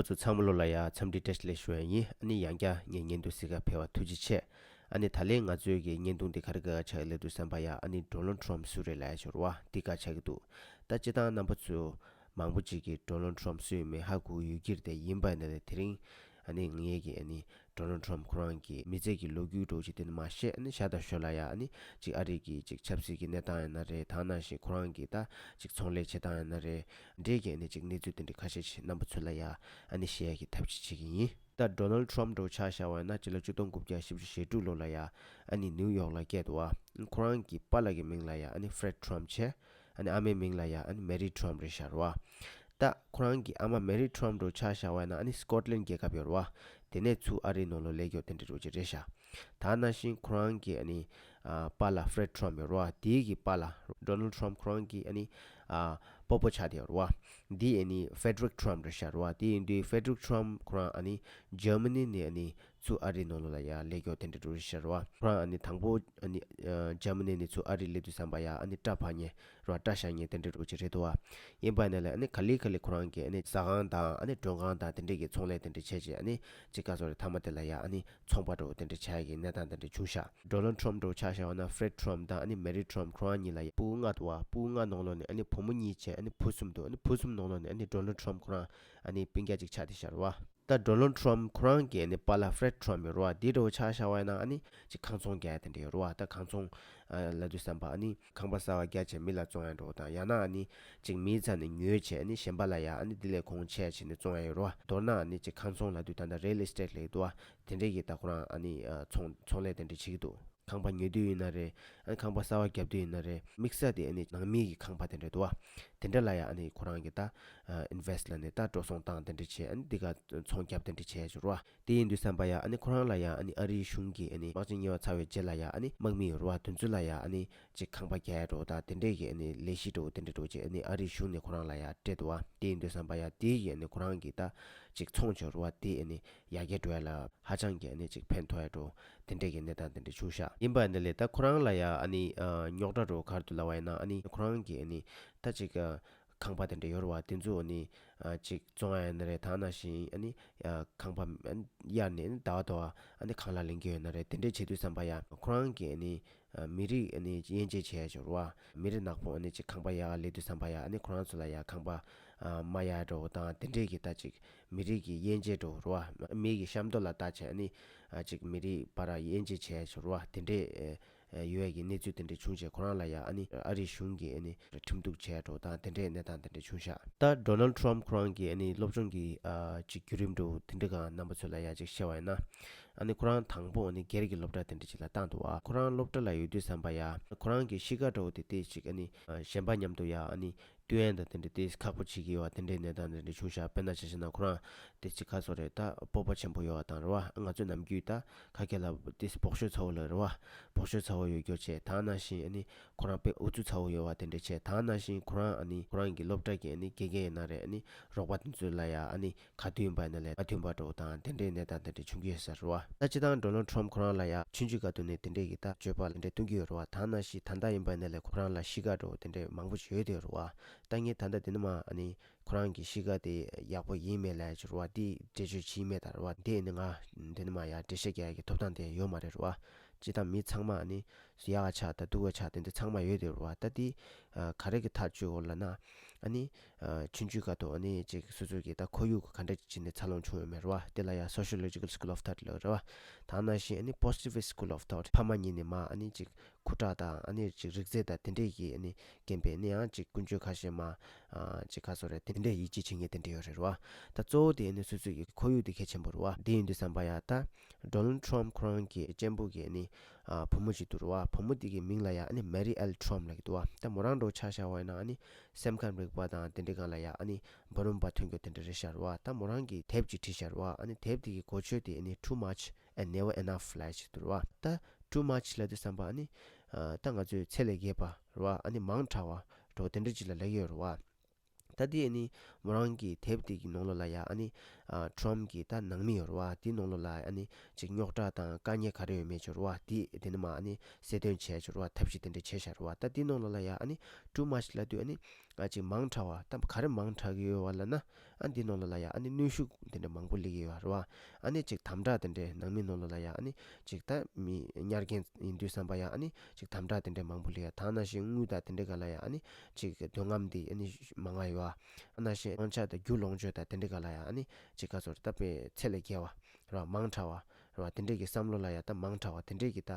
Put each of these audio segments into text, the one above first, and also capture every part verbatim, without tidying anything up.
ཚོ་ཚང་མ་ལོ་ལ་ཡ་འཚམས་འདྲི་བཀྲ་ཤིས་བདེ་ལེགས་ཞུ་ཡ་ཡིན། ཨ་ནི་ཡང་བསྐྱར་ངའི་བརྙན་ཐུང་གཟིགས་ག་ཕེབས་པ་ཐུགས་རྗེ་ཆེ། ཨ་ནི་ད་ལན་ང་ཚོའི་གི་བརྙན་ཐུང་འདི་ག་རེ་ག་ཆགས་ཡོད་ལབ་དུས་ཙམ་པ་ཡ། ཨ་ནི་ཌོ་ནལ་ཊམ་སུ་རེད་ལབ་ཡ་ཞུ་རེད་བ། འདི་ག་ཆགས་ཀྱི་འདུག་ད་སྤྱིར་བཏང་རྣམ་པ་ཚོ་མང་པོ་ཅིག་གིས་ཌོ་ནལ་ཊམ་སུ་ཡིན་མིན་ཧ་གོ་ཡོད་ཀྱི་རེད། དེ་ཡིན་པ་ཡིན་ན་ལས་དེ་རིང་ཨ་ནི་ངའི་གི་ཨ་ནི་ཌོ་ནལ་ཊམ་ཁོ་རང་གི་མི་ཚེ་གི་ལོ་རྒྱུས་འདྲ་བོ་ཅིག་དེ་ནི་མ་བཤད། ཨ་ནི་ཤ་སྟག་ཤོད་ལབ་ཡ། ཨ་ནི་ཅིག་ཨ་རི་གི་ཅིག་ཆབ་སྲིད་ཀྱི་གནས་སྟངས་ཡིན་ན་རེད། ད་ནང་བཞིན་ཁོ་རང་གི་ད་ཅིག་ཚོང་ལས་བྱེད་སྟངས་ཡིན་ན་རེད། འདྲའི་གི་ཨ་ནི་ཅིག་གནས་ཚུལ་དེ་འདྲ་ཁ་ཤས་ཅིག་རྣམ་པ་ཚོ་ལ་ཡ་ཨ་ནི་བཤད་ཡ་གི་ཐབས་ཤེས་བྱེད་ཀྱི་ཡིན། ད་ཌོ་ནལ་ཊམ་འདྲ་བོ་ཆ་བཞག་པ་ཡིན་ན་སྤྱི་ལོ་ཆིག་སྟོང་དགུ་བརྒྱ་བཞི་བཅུ་ཞེ་དྲུག་ལོ་ལ་ཡ་ཨ་ནི་ནིའུ་ཡོག་ལ་སྐྱེས་འདུག་བ། ཁོ་རང་གི་པཱ་ལགས་ཀྱི་མིང་ལ་ཡ་ཨ་ནི་ཧྥེ་རེད་ཊམ་བྱས། ཨ་ནི་ཨ་མའི་མིང་ལ་ཡ་ཨ་ནི་མེ་རི་ཊམ་རེད་ཤག་རེད་བ། ད་ཁོ་རང་གི་ཨ་མ་མེ་རི་ཊམ་འདྲ་བོ་ཆ་བཞག་པ་ཡིན་ན་ཨ་ནི་སི་ཀོཊ་ལན་རྒྱལ་ཁབ་ཡོད་རེད་བ། དེ་ནས་ཚུར་ཨ་རིའི་ནང་ལོགས་སླེབས་ཀྱོག་དེ་འདྲ་འདྲ་བོ་ཅིག་རེད་ཤག་ད་ནང་བཞིན་ཁོ་རང་གི་ཨ་ནི་ཨ་པཱ་ལགས་ཧྥེ་རེད་ཊམ་ཡོད་རེད་བ། དེའི་གི་པཱ་ལགས་ཌོ་ནལ་ཊམ་ཁོ་རང་གི་ཨ་ནི་ཨ་སྤོ་བོ་ཆགས་བསྡད་ཡོད་རེད་བ། འདི་ཨ་ནི་ཧྥེ་ཌི་རིག་ཊམ་རེད་ཤག་རེད་བ། དེ་ཡིན་དུས་ཧྥེ་ཌི་རིག་ཊམ་ཁོ་རང་ཨ་ནི་འཇར་མ་ནི་ནས་ཨ་ནི་ཚུར་ཨ་རིའི་ནང་ལོགས་ལ་ཡ་སླེབས་ཀྱོག་དེ་འདྲ་འདྲ་བོ་ཞིག་རེད་བ། ཁོ་རང་ཨ་ནི་དང་པོ་ཨ་ནི་ཨ་འཇར་མ་ནི་ནས་ཚུར་ཨ་རི་སླེབས་དུས་ཙམ་པ་ཡ་ཨ་ནི་སྐྲ་ཕར་ཉལ་རེད་བ། སྐྲ་བཞར་ཉལ་དེ་འདྲ་འདྲ་བོ་ཅིག་རེད་འདུག་བ། ཡིན་པ་ཡིན་ན་ལས་ཨ་ནི་ག་ལེ་ག་ལེ་ཁོ་རང་གིས་ཨ་ནི་ཟ་ཁང་དང་ཨ་ནི་མགྲོན་ཁང་དང་དེ་འདྲས་ཀྱི་ཚོང་ལས་དེ་འདྲ་བྱས་བྱས། ཨ་ནི་ཅིག་ག་ཟེར་རེད། མཐའ་མ་དེ་ལ་ཡ་ཨ་ནི་ཚོང་པ་འདྲ་བོ་དེ་འདྲ་བྱ་ཡ་གི་གནས་སྟངས་དེ་འདྲ་བྱུང་ཤག་ཌོ་ནལ་ཊམ་འདྲ་བོ་ཆ་བཞག་པ་ན་ཧྥེ་རེད་ཊམ་དང་ཨ་ནི་མེ་རི་ཊམ་ཁོ་རང་གཉིས་ལ་ཡ་སྤུ་གུ་ལྔ་འདུག་བ། སྤུ་གུ་ལྔ་ནང་ལོགས་ནས་ཨ་ནི་བུ་མོ་གཉིས་བྱས། ཨ་ནི་བུ་གསུམ་འདུག་ཨ་ནི་བུ་གསུམ་ནང་ལོགས་ནས་ཨ་ནི་ཌོ་ནལ་ཊམ་ཁོ་རང་ཨ་ནི་སྤུན་ཀྱག་ཅིག་ཆགས་བསྡད་ཤག་རེད་བ། ད་ཌོ་ནལ་ཊམ་ཁོ་རང་གི་ཨ་ནི་པཱ་ལགས་ཧྥེ་རེད་ཊམ་ཡོད་རེད་བ། དེ་འདྲ་བོ་ཆ་བཞག་པ་ཡིན་ན་ཨ་ནི་ཅིག་ཁང་ཚོང་རྒྱག་ཡ་དེ་འདྲ་ཡོད་རེད་བ། ད་ཁང་ཚོང་ཨ་ལབ་དུས་ཙམ་པ་ཨ་ནི་ཁང་པ་གསར་པ་རྒྱག་བྱས་མི་ལ་བཙོང་ཡ་འདྲ་བོ་དང་། ཡང་ན་ཨ་ནི་ཅིག་མིའི་རྩ་ནས་ཉོས་བྱས་ཨ་ནི་གཞན་པ་ལ་ཡ་ཨ་ནི་དེ་ལས་གོང་ཆེ་བྱས་ནས་བཙོང་ཡ་ཡོད་རེད་བ། མདོར་ན་ཨ་ནི་ཅིག་ཁང་ཚོང་ལབ་དུས་ད་ལྟ་རི་ཡལ་ཨེ་སི་ཊེཊ་ལབ་ཀྱི་འདུག་བ། དེ་འདྲས་ཀྱི་ད་ཁོ་རང་ཨ་ནི་ཨ་ཚོང་ཚོང་ལས་དེ་འདྲས་བྱེད་ཀྱི་འདུག་ཁང་པ་ཉོ་དུས་ཡིན་ན་རེད། ཨ་ནི་ཁང་པ་གསར་པ་རྒྱབ་དུས་ཡིན་ན་རེད། དམིགས་བསལ་དེ་ཨ་ནི་ནང་མི་གི་ཁང་པ་དེ་འདྲ་འདུག་བ། དེ་འདྲ་ལ་ཡ་ཨ་ནི་ཁོ་རང་གི་ད་ཨ་ཨིན་ཝེ་སི་ཊི་ལབ་ནས་ད་འགྲོ་སོང་བཏང་དེ་འདྲ་བྱས། ཨ་ནི་འདི་ག་ཚོང་རྒྱབ་དེ་འདྲ་བྱས་ཡོད་རེད་བ། དེ་ཡིན་དུས་ཙམ་པ་ཡ་ཨ་ནི་ཁོ་རང་ལ་ཡ་ཨ་ནི་ཨ་རིའི་གཞུང་གི་ཨ་ནི་དམག་ཆེན་གཉིས་པ་ཚར་བའི་རྗེས་ལ་ཡ་ཨ་ནི་དམག་མི་ཡོད་རེད་བ། དེ་ཚོ་ལ་ཡ་ཨ་ནི་ཅིག་ཁང་པ་རྒྱག་ཡ་འདྲ་བོ་དང་དེ་འདྲས་ཀྱི་ཨ་ནི་ལས་གཞི་འདྲ་བོ་དེ་འདྲ་འདྲ་བོ་ཅིག་ཨ་ནི་ཨ་རིའི་གཞུང་ནས་ཁོ་རང་ལ་ཡ་སྤྲད་འདུག་བ། དེ་ཡིན་དུས་ཙམ་པ་ཡ་དེ་ཡི་ཨ་ནི་ཁོ་རང་གི་ད་ཅིག་ཚོང་ཆོག་རེད་བ། དེ་ཨ་ནི་ཡར་རྒྱས་འགྲོ་ཡ་ལ་ཧ་ཅང་གི་ཨ་ནི་ཅིག་ཕན་ཐོགས་ཡ་འདྲ་བོ་དེ་འདྲས་ཀྱི་གནས་སྟངས་དེ་འདྲ་བྱུང་ཤག་ཡིན་པ་འདི་ལས་ད་ཁོ་རང་ལ་ཡ་ཨ་ནི་ཨ་རྙོག་དྲ་འདྲ་བོ་ག་རེ་འདུག་ལབ་པ་ཡིན་ན། ཨ་ནི་ཁོ་རང་གི་ཨ་ནི་ད་ཅིག་ཨ་ཁང་པ་དེ་འདྲ་ཡོད་རེད་བ། དེ་ཚོ་ཨ་ནི་ཨ་ཅིག་བཙོང་ཡ་ཡིན་ན་རེད། ད་ནང་བཞིན་ཨ་ནི་ཨ་ཁང་པ་ཨ་ནི་གཡར་ནས་ཨ་ནི་ཟླ་བ་ཟླ་བ་ཨ་ནི་གང་ལ་ལེན་གྱི་ཡོད་ན་རེད། དེ་འདྲས་བྱེད་དུས་ཙམ་པ་ཡ་ཁོ་རང་གི་ཨ་ནི་ཨ་མི་རིགས་ཨ་ནི་དབྱེ་འབྱེད་བྱས་ཡོད་རེད་བ། མི་རིགས་ནག་པོ་ཨ་ནི་ཅིག་ཁང་པ་གཡར་ག་སླེབས་དུས་ཙམ་པ་ཡ་ཨ་ནི་ཁོ་རང་ཚོ་ལ་ཡ་ཁང་པ་ཨ་མ་གཡར་འདྲ་བོ་དང་དེ་འདྲས་ཀྱི་ད་ཅིག་མི་རིགས་ཀྱི་དབྱེ་འབྱེད་འདྲ་བོ་རེད་བ། མི་གི་ཤ་མདོག་ལ་བལྟས་བྱས་ཨ་ནི་ཨ་ཅིག་མི་རིགས་བར་དབྱེ་འབྱེད་བྱས་ཡོད་རེད་བ། དེ་འདྲས་ཨ་ཡོད་ཡ་གི་གནས་ཚུལ་དེ་འདྲ་བྱུང་བྱས། ཁོ་རང་ལ་ཡ་ཨ་ནི་ཨ་རིའི་གཞུང་གིས་ཨ་ནི་ཁྲིམས་གཏུག་བྱས་འགྲོ་དང་དེ་འདྲའི་གནས་སྟངས་དེ་འདྲ་བྱུང་ཤག་ད་ཌོ་ནལ་ཊམ་ཁོ་རང་གི་ཨ་ནི་སློབ་སྦྱོང་གི་ཨ་ཅིག་བརྒྱུད་རིམ་འདྲ་བོ་དེ་འདྲ་གང་རྣམ་པ་ཚོ་ལ་ཡ་ཅིག་བཤད་པ་ཡིན་ན། ཨ་ནི་ཁོ་རང་དང་པོ་ཨ་ནི་སྒེར་གྱི་སློབ་གྲྭ་དེ་འདྲ་ཅིག་ལ་བཏང་འདུག་བ། ཁོ་རང་སློབ་གྲྭ་ལ་ཡོད་དུས་ཙམ་པ་ཡ་ཁོ་རང་གི་གཤིས་ཀ་འདྲ་བོ་དེ་དེ་ཅིག་ཨ་ནི་ཨ་གཞན་པ་མཉམ་དུ་ཡ་ཨ་ནི་སྟོན་ཡ་དང་དེ་འདྲ་དེ་ཁག་པོ་བྱེད་ཀྱི་ཡོད་པ་དེ་འདྲའི་གནས་སྟངས་དེ་འདྲ་བྱུང་ཤག་དཔེར་ན་ཆ་བཞག་ན་ཁོ་རང་དེ་ཅིག་ག་ཟེར་རེད། ད་སྤོབས་པ་ཆེན་པོ་ཡོད་པ་དང་རེད་བ། ང་ཚོ་ནམ་རྒྱུན་ད་ཁ་སྐད་ལ་དེ་སྦོག་ཤོག་ཚ་བོ་ལབ་རེད་བ། སྦོག་ཤོག་ཚ་བོ་ཡོད་རྒྱུ་བྱས། ད་ནང་བཞིན་ཨ་ནི་ཁོ་རང་དཔེ་ཨུ་ཚུགས་ཚ་བོ་ཡོད་པ་དེ་འདྲ་བྱས། ད་ནང་བཞིན་ཁོ་རང་ཨ་ནི་ཁོ་རང་གི་སློབ་གྲྭ་གི་ཨ་ནི་དགེ་རྒན་ཡིན་ན་རེད། ཨ་ནི་རོགས་པ་དེ་ཚོ་ལ་ཡ་ཨ་ནི་ག་དུས་ཡིན་པ་ཡིན་ན་ལས་མ་མཐུན་པ་འདྲ་བོ་དང་དེ་འདྲའི་གནས་སྟངས་དེ་འདྲ་བྱུང་གི་ཡོད་ས་རེད་བ། ད་སྤྱིར་བཏང་ཌོ་ནལ་ཊམ་ཁོ་རང་ལ་ཡ་ཆུང་ཆུང་སྐབས་དུས་ནས་དེ་འདྲའི་གི་ད་སྤྱོད་པ་དེ་འདྲ་སྟོན་གྱི་ཡོད་རེད་བ། ད་ནང་བཞིན་ད་ལྟ་ཡིན་པ་ཡིན་ན་ལས་ཁོ་རང་ལ་གཤིས་ཀ་འདྲ་བོ་དེ་འདྲ་མང་པོ་ཞིག་ཡོད་དེ་རེད་བ། ད་ངས་ད་ལྟ་དེ་ནི་མ་ཨ་ནི་ཁོ་རང་གི་གཤིས་ཀ་དེ་ཡག་པོ་ཡིན་མེད་ལབ་ཡ་ཅིག་རེད་བ། དེ་འགྲེལ་བརྗོད་བྱེད་མེད་ད་རེད་བ། དེ་ནི་ང་དེ་ནི་མ་ཡ་འགྲེལ་བཤད་རྒྱག་ཡ་གི་ཐོབ་ཐང་དེ་ཡོད་མ་རེད་རེད་བ། སྤྱིར་བཏང་མི་ཚང་མ་ཨ་ནི་ཡག་ག་ཆགས་དང་སྡུག་ག་ཆགས་དེ་འདྲ་ཚང་མ་ཡོད་དེ་རེད་བ། ད་དེ་ཨ་ག་རེ་གི་ཐག་གཅོད་འོག་ལབ་ན། ཨ་ནི་ཨ་ཆུང་ཆུང་སྐབས་དུས་ཨ་ནི་ཅིག་སོ་སོ་གི་ད་ཁོར་ཡུག་ག་འདྲ་ཅིག་ནས་འཚར་ལོངས་བྱུང་ཡོད་མེད་རེད་བ། དེ་ལ་ཡ་Sociological School of Thought ལབ་རེད་བ། ད་ནང་བཞིན་ཨ་ནི་Positivist School of Thought ཕ་མ་གཉིས་ནས་མ་ཨ་ནི་ཅིག་ཁུ་ཁྲག་དང་ཨ་ནི་ཅིག་རིག་རྩལ་དང་དེ་འདྲས་ཀྱི་ཨ་ནི་རྐྱེན་པས་ཨ་ནི་ཡང་ཅིག་ཀུན་སྤྱོད་ཁ་ཤས་མ་ཨ་ཅིག་ག་ཟེར་རེད། དེ་འདྲས་ཡིད་ཆེས་བྱེད་མཁན་དེ་འདྲས་ཡོད་རེད་བ། ད་གཙོ་བོ་དེ་ཨ་ནི་སོ་སོ་ཡི་ཁོར་ཡུག་དེ་གལ་ཆེན་པོ་རེད་བ། དེ་ཡིན་དུས་ཙམ་པ་ཡ་ད་Donald Trump ཁོ་རང་གི་གཅེན་པོ་གི་ཨ་ནི་ཨ་བུ་མོ་ཅིག་འདུག་རེད་བ། བུ་མོ་དེ་གི་མིང་ལ་ཡ་ཨ་ནི་Mary L Trump ལབ་ཀྱི་འདུག་བ། ད་མོ་རང་འདྲ་བོ་ཆ་བཞག་པ་ཡིན་ན་ཨ་ནི་སེམས་ཁམས་རིག་པ་དང་དེ་འདྲས་སྒང་ལ་ཡ་ཨ་ནི་འབུམ་རམས་པ་ཐོན་རྒྱུ་དེ་འདྲས་རེད་ཤག་རེད་བ། ད་མོ་རང་གིས་དེབ་ཅིག་བྲིས་ཤག་རེད་བ། ཨ་ནི་དེབ་དེ་གི་གོ་ཆོད་དེ་ཨ་ནི་Too Much and Never Enough ལབ་ཅིག་འདུག་རེད་བ། ད་Too Much ལབ་དུས་ཙམ་པ་ཨ་ནི་ཨ་ད་ང་ཚོས་ཚད་ལས་བརྒལ་བ་རེད་བ། ཨ་ནི་མང་དྲགས་པ་འདྲ་བོ་དེ་འདྲ་ཅིག་ལ་ལབ་ཀྱི་ཡོད་རེད་བ། ད་དེ་ཨ་ནི་མོ་རང་གི་དེབ་དེ་གི་ནང་ལོགས་ལ་ཡ་ཨ་ནི་ཨ་Trump གི་ད་ནང་མི་ཡོད་རེད་བ། དེའི་ནང་ལོགས་ལ་ཨ་ནི་ཅིག་རྙོག་དྲ་དང་དཀའ་ངལ་ག་རེ་ཡོད་མེད་ཅིག་རེད་བ། དེ་དེ་ནི་མ་ཨ་ནི་གསལ་སྟོན་བྱས་ཅིག་རེད་བ། ཐབས་ཤེས་དེ་འདྲ་བྱས་ཤག་རེད་བ། ད་དེའི་ནང་ལོགས་ལ་ཡ་ཨ་ནི་Too Much ལབ་དུས་ཨ་ནི་ ཨ་ཅིག་མང་དྲགས་པ། ད་ག་རེ་མང་དྲགས་ཀྱི་ཡོད་པ་ལབ་ན། ཨ་འདི་ནང་ལོགས་ལ་ཡ་ཨ་ནི་གནོན་ཤུགས་དེ་འདྲ་མང་པོ་སླེབས་ཀྱི་ཡོད་རེད་བ། ཨ་ནི་ཅིག་དམ་དྲག་དེ་འདྲའི་ནང་མི་ནང་ལོགས་ལ་ཡ་ཨ་ནི་ཅིག་ད་མི་གཉའ་རྒན་ཡིན་དུས་ཙམ་པ་ཡ་ཨ་ནི་ཅིག་དམ་དྲག་དེ་འདྲ་མང་པོ་སླེབས་ཡ། ད་ནང་བཞིན་དངུལ་དང་དེ་འདྲའི་སྒང་ལ་ཡ་ཨ་ནི་ཅིག་འདོད་རྔམ་དེ་ཨ་ནི་མང་ང་ཡོད་ཨ། ཨ་ནང་བཞིན་དབང་ཆ་དང་རྒྱུ་ལོངས་སྤྱོད་དང་དེ་འདྲའི་སྒང་ལ་ཡ་ཨ་ནི་ཅིག་ག་ཚོད་རེད། ད་དཔེ་ཚད་ལས་བརྒལ་བ་རེད་བ། མང་དྲགས་པ་རེད་བ། དེ་འདྲའི་གི་བསམ་བློ་ལ་ཡ་ད་མང་དྲགས་པ་དེ་འདྲའི་གི་ད་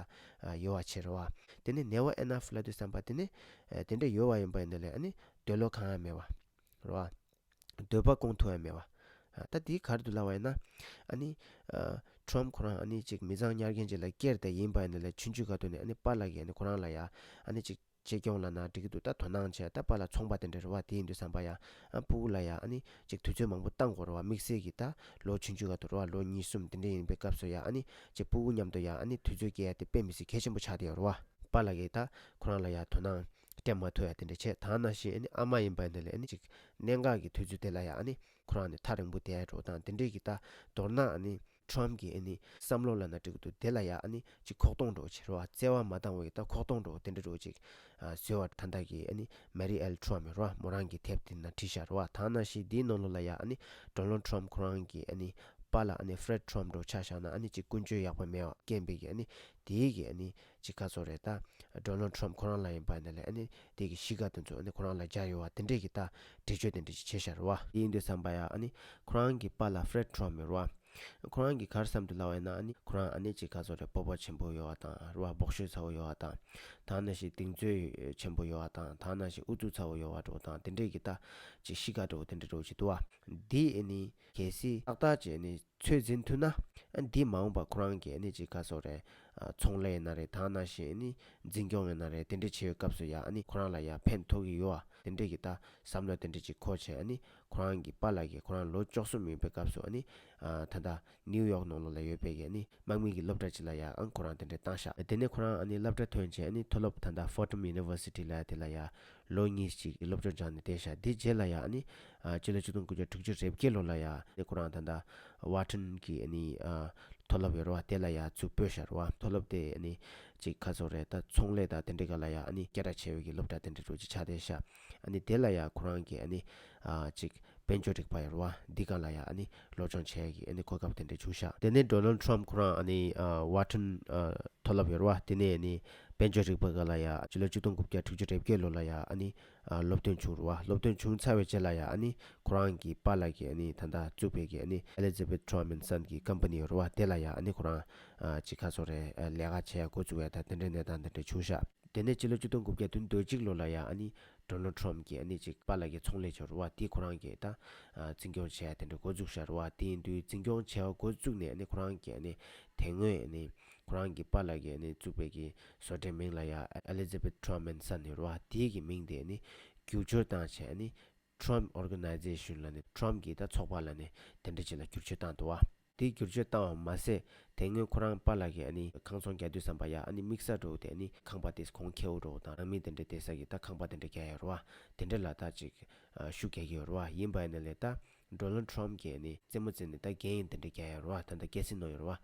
ཡོད་པ་བྱས་རེད་བ། དེ་ནས་never enough ལབ་དུས་ཙམ་པ་དེ་ནི་དེ་འདྲ་ཡོད་པ་ཡིན་པ་ཡིན་ན་ལས་ཨ་ནི་འདོད་བློ་ཁེངས་ཡ་མེད་པ་རེད་བ། འདོད་པ་སྐོང་ཐུབ་ཡ་མེད་པ། ཨ་ད་དེ་ག་རེ་འདུག་ལབ་པ་ཡིན་ན། ཨ་ནི་ཨ་ཊམ་ཁོ་རང་ཨ་ནི་ཅིག་མི་ཚང་གཉའ་རྒན་ཅིག་ལ་སྐྱེར་ཏེ་ཡིན་པ་ཡིན་ན་ལས་ཆུང་ཆུང་སྒང་དུ་ནས་ཨ་ནི་པཱ་ལགས་ཀྱིས་ཨ་ནི་ཁོ་རང་ལ་ཡ་ཨ་ནི་ཅིག་གཅེས་སྐྱོང་ལབ་ན་འགྲིག་གི་འདུག་ད་དོ་སྣང་བྱས། ད་པཱ་ལགས་ཚོང་པ་དེ་འདྲ་རེད་བ། དེ་ཡིན་དུས་ཙམ་པ་ཡ་ཨ་སྤུ་གུ་ལ་ཡ་ཨ་ནི་ཅིག་དུས་ཚོད་མང་པོ་བཏང་དགོས་རེད་བ། དམིགས་བསལ་གྱི་ད་ལོ་ཆུང་ཆུང་སྒང་དུ་རེད་བ། ལོ་གཉིས་གསུམ་དེ་འདྲ་ཡིན་པའི་སྐབས་སུ་ཡ་ཨ་ནི་ཅིག་སྤུ་གུ་མཉམ་དུ་ཡ་ཨ་ནི་དུས་ཚོད་སྐྱེལ་ཡ་དེ་དཔེ་མི་སྲིད་གལ་ཆེན་པོ་ཆགས་བསྡད་ཡོད་རེད་བ། པཱ་ལགས་ཀྱིས་ད་ཁོ་རང་ལ་ཡ་དོ་སྣང་སྤྲད་མ་ཐུབ་ཡ་དེ་འདྲ་བྱས། ད་ནང་བཞིན་ཨ་ནི་ཨ་མ་ཡིན་པ་ཡིན་ན་ལས་ཨ་ནི་ཅིག་གནད་འགག་གི་དུས་ཚོད་དེ་ལ་ཡ་ཨ་ནི་ཁོ་རང་ནི་ཐག་རིང་པོ་བསྡད་འགྲོ་དང་དེ་འདྲས་ཀྱི་ད་མདོར་ན་ཨ་ནི་ཊམ་གྱི་ཨ་ནི་བསམ་བློ་ལབ་ན་འགྲིག་གི་འདུག་དེ་ལ་ཡ་ཨ་ནི་ཅིག་ཁོག་སྟོང་འགྲོ་བྱེད་རོགས། བརྩེ་བ་མ་བཏང་བའི་ད་ཁོག་སྟོང་འགྲོ་དེ་འདྲ་འགྲོ་ཅིག་ཨ་བཟོས་པ། ད་ལྟ་གི་ཨ་ནི་མེ་རི་ཨེལ་ཊམ་ཡོད་རོགས། མོ་རང་གི་དེབ་དེ་ན་བྲིས་བཞག་རོགས། ད་ནང་བཞིན་དེའི་ནང་ལོགས་ལ་ཡ་ཨ་ནི་ཌོ་ནལ་ཊམ་ཁོ་རང་གི་ཨ་ནི་པཱ་ལགས་ཨ་ནི་ཕྲེཌ་ཊམ་འགྲོ་ཆ་བཞག་ན་ཨ་ནི་ཅིག་ཀུན་སྤྱོད་ཡག་པོ་མེད་པ་རྐྱེན་པས་ཀྱི་ཨ་ནི་དེའི་གི་ཨ་ནི་ཅིག་ག་ཚོད་རེད། ད་ཌོ་ནལ་ཊམ་ཁོ་རང་ལ་ཡིན་པ་ཡིན་ན་ལས་ཨ་ནི་དེ་གི་གཤིས་ཀ་དེ་ཚོ་ཨ་ནི་ཁོ་རང་ལ་འཇགས་ཡོད་པ་དེ་འདྲས་ཀྱི་ད་འགྲེལ་བརྗོད་དེ་འདྲས་ཅིག་བྱས་བཞག་རེད་བ། དེ་ཡིན་དུས་ཙམ་པ་ཡ་ཨ་ནི་ཁོ་རང་གི་པཱ་ལགས་ཕྲེཌ་ཊམ་ཡོད་རེད་བ། ཁོ་རང་གི་ག་རེ་བསམ་འདུག་ལབ་པ་ཡིན་ན་ཨ་ནི་ཁོ་རང་ཨ་ནི་ཅིག་ག་ཚོད་རེད། སྤོབས་པ་ཆེན་པོ་ཡོད་པ་དང་རེད་བ། སྦོ་ཤོས་ཚ་པོ་ཡོད་པ་དང་། ད་ནང་བཞིན་གདེང་ཚོད་ཆེན་པོ་ཡོད་པ་དང་། ད་ནང་བཞིན་ཨུ་ཚུགས་ཚ་པོ་ཡོད་པ་འདྲ་བོ་དང་དེ་འདྲས་ཀྱི་ད་ཅིག་གཤིས་ཀ་འདྲ་བོ་དེ་འདྲས་འདྲ་བོ་ཅིག་འདུག་བ། འདི་ཨ་ནི་གལ་སྲིད་ཏག་ཏག་ཅིག་ཨ་ནི་ཚོད་འཛིན་ཐུབ་ན། ཨ་འདི་མ་འོངས་པ་ཁོ་རང་གིས་ཨ་ནི་ཅིག་ག་ཚོད་རེད། ཨ་ཚོང་ལས་ཡིན་ན་རེད། ད་ནང་བཞིན་ཨ་ནི་འཛིན་སྐྱོང་ཡིན་ན་རེད། དེ་འདྲ་བྱེད་པའི་སྐབས་སུ་ཡ་ཨ་ནི་ཁོ་རང་ལ་ཡ་ཕན་ཐོགས་ཀྱི་ཡོད་པ་དེ་འདྲ་གི་ད་བསམ་བློ་དེ་འདྲ་ཅིག་འཁོར་བྱས། ཨ་ནི་ཁོ་རང་གི་པཱ་ལགས་ཀྱིས་ཁོ་རང་ལོ་བཅུ་གསུམ་ཡིན་པའི་སྐབས་སུ་ཨ་ནི་ཨ་ད་ལྟ་ནིའུ་ཡོག་ནང་ལོགས་ལ་ཡོད་པའི་གི་ཨ་ནི་དམག་མི་གི་སློབ་གྲྭ་ཅིག་ལ་ཡ་ཨ་ཁོ་རང་དེ་འདྲ་བཏང་ཤག་དེ་ནས་ཁོ་རང་ཨ་ནི་སློབ་གྲྭ་ཐོན་བྱས་ཨ་ནི་མཐོ་སློབ་ད་ལྟ་ཕོར་ཌམ་ཡུ་ནི་ཝར་སི་ཊི་ལ་ཡ་དེ་ལ་ཡ་ལོ་གཉིས་ཅིག་སློབ་སྦྱོང་སྦྱངས་ནས་བསྡད་ཤག་དེ་རྗེས་ལ་ཡ་ཨ་ནི་ཨ་སྤྱི་ལོ་ཆིག་སྟོང་དགུ་བརྒྱ་དྲུག་ཅུ་རེ་བརྒྱད་ལོ་ལ་ཡ་ཨ་ནི་ཁོ་རང་ད་ལྟ་ཝ་ཊོན་གྱི་ཨ་ནི་ཨ་མཐོ་སློབ་ཡོད་རེད་བ། དེ་ལ་ཡ་ཚུར་སྤོས་ཤག་རེད་བ། མཐོ་སློབ་དེ་ཨ་ནི་ཅིག་ག་ཚོད་རེད། ད་ཚོང་ལས་དང་དེ་འདྲའི་སྒང་ལ་ཡ་ཨ་ནི་སྐད་གྲགས་ཆེ་བའི་གི་སློབ་གྲྭ་དེ་འདྲ་འདྲ་བོ་ཅིག་ཆགས་བསྡད་ཤག་ཨ་ནི་དེ་ལ་ཡ་ཁོ་རང་གི་ཨ་ནི་ཨ་ཅིག་དཔལ་འབྱོར་རིག་པ་ཡོད་རེད་བ། འདི་སྒང་ལ་ཡ་ཨ་ནི་སློབ་སྦྱོང་བྱེད་ཡ་གི་ཨ་ནི་གོ་སྐབས་དེ་འདྲ་བྱུང་ཤག་དེ་ནས་ཌོ་ནལ་ཊམ་ཁོ་རང་ཨ་ནི་ཨ་ཝ་ཊོན་ཨ་མཐོ་སློབ་ཡོད་རེད་བ། དེ་ནས་ཨ་ནི་དཔལ་འབྱོར་རིག་པ་སྒང་ལ་ཡ་སྤྱི་ལོ་ཆིག་སྟོང་དགུ་བརྒྱ་དྲུག་ཅུ་རེ་བརྒྱད་ལོ་ལ་ཡ་ཨ་ནི་ཨ་སློབ་ཐོན་བྱུང་རེད་བ། སློབ་ཐོན་བྱུང་ཚར་བའི་རྗེས་ལ་ཡ་ཨ་ནི་ཁོ་རང་གི་པཱ་ལགས་ཀྱིས་ཨ་ནི་ད་ལྟ་བཙུགས་པའི་གི་ཨ་ནི་ཨེ་ལི་ཛ་བེཐ་ཊམ་ཨེན་སན་གྱི་ཀམ་པ་ནི་ཡོད་རེད་བ། དེ་ལ་ཡ་ཨ་ནི་ཁོ་རང་ཨ་ཅིག་ག་ཚོད་རེད། ཨ་ལས་ཀ་བྱེད་ཡ་འགོ་བཙུགས་ཡ་ད་དེ་འདྲའི་གནས་སྟངས་དེ་འདྲ་བྱུང་ཤག་དེ་ནས་སྤྱི་ལོ་ཆིག་སྟོང་དགུ་བརྒྱ་བདུན་ཅུ་དོན་གཅིག་ལོ་ལ་ཡ་ཨ་ནི་ཌོ་ནལ་ཊམ་གྱིས་ཨ་ནི་ཅིག་པཱ་ལགས་ཀྱི་ཚོང་ལས་ཡོད་རེད་བ། དེ་ཁོ་རང་གིས་ད་ཨ་འཛིན་སྐྱོང་བྱེད་ཡ་དེ་འདྲ་འགོ་བཙུགས་ཤག་རེད་བ། དེ་ཡིན་དུས་འཛིན་སྐྱོང་བྱེད་ཡ་འགོ་བཙུགས་ནས་ཨ་ནི་ཁོ་རང་གིས་ཨ་ནི་དེ་སྔོན་ཨ་ནི་ཁོ་རང་གི་པཱ་ལགས་ཀྱིས་ཨ་ནི་བཙུགས་པའི་གི་བཟོ་གྲྭའི་མིང་ལ་ཡ་ཨེ་ལི་ཛ་བེཐ་ཊམ་ཨེན་སན་ཡོད་རེད་བ། དེའི་གི་མིང་དེ་ཨ་ནི་བསྒྱུར་བཅོས་བཏང་བྱས་ཨ་ནི་ཊམ་ཨོར་ག་ནའི་ཛེ་ཤན་ལབ་ནས་ཊམ་གྱི་ད་ཚོགས་པ་ལབ་ནས་དེ་འདྲ་ཅིག་ལ་བསྒྱུར་བཅོས་བཏང་འདུག་བ། དེ་བསྒྱུར་བཅོས་བཏང་བ་མ་ཟད་དེ་སྔོན་ཁོ་རང་པཱ་ལགས་ཀྱིས་ཨ་ནི་ཁང་ཚོང་རྒྱག་དུས་ཙམ་པ་ཡ་ཨ་ནི་དམིགས་བསལ་འདྲ་བོ་དེ་ཨ་ནི་ཁང་པ་དེ་གོང་ཁེ་པོ་འདྲ་བོ་དང་ནང་མི་དེ་འདྲ་བསྡད་ས་གི་ད་ཁང་པ་དེ་འདྲ་རྒྱག་ཡ་རེད་བ། དེ་འདྲ་ལ་ད་ཅིག་ཨ་ཤུགས་རྒྱག་གི་ཡོད་རེད་བ། ཡིན་པ་ཡིན་ན་ལས་ད་ཌོ་ནལ་ཊམ་གྱིས་ཨ་ནི་རྩེད་མོ་རྩེ་ནས་ད་གན་དེ་འདྲ་རྒྱག་ཡ་རེད་བ། ད་ད་ཀེ་སི་ནོ་ཡོད་རེད་བ།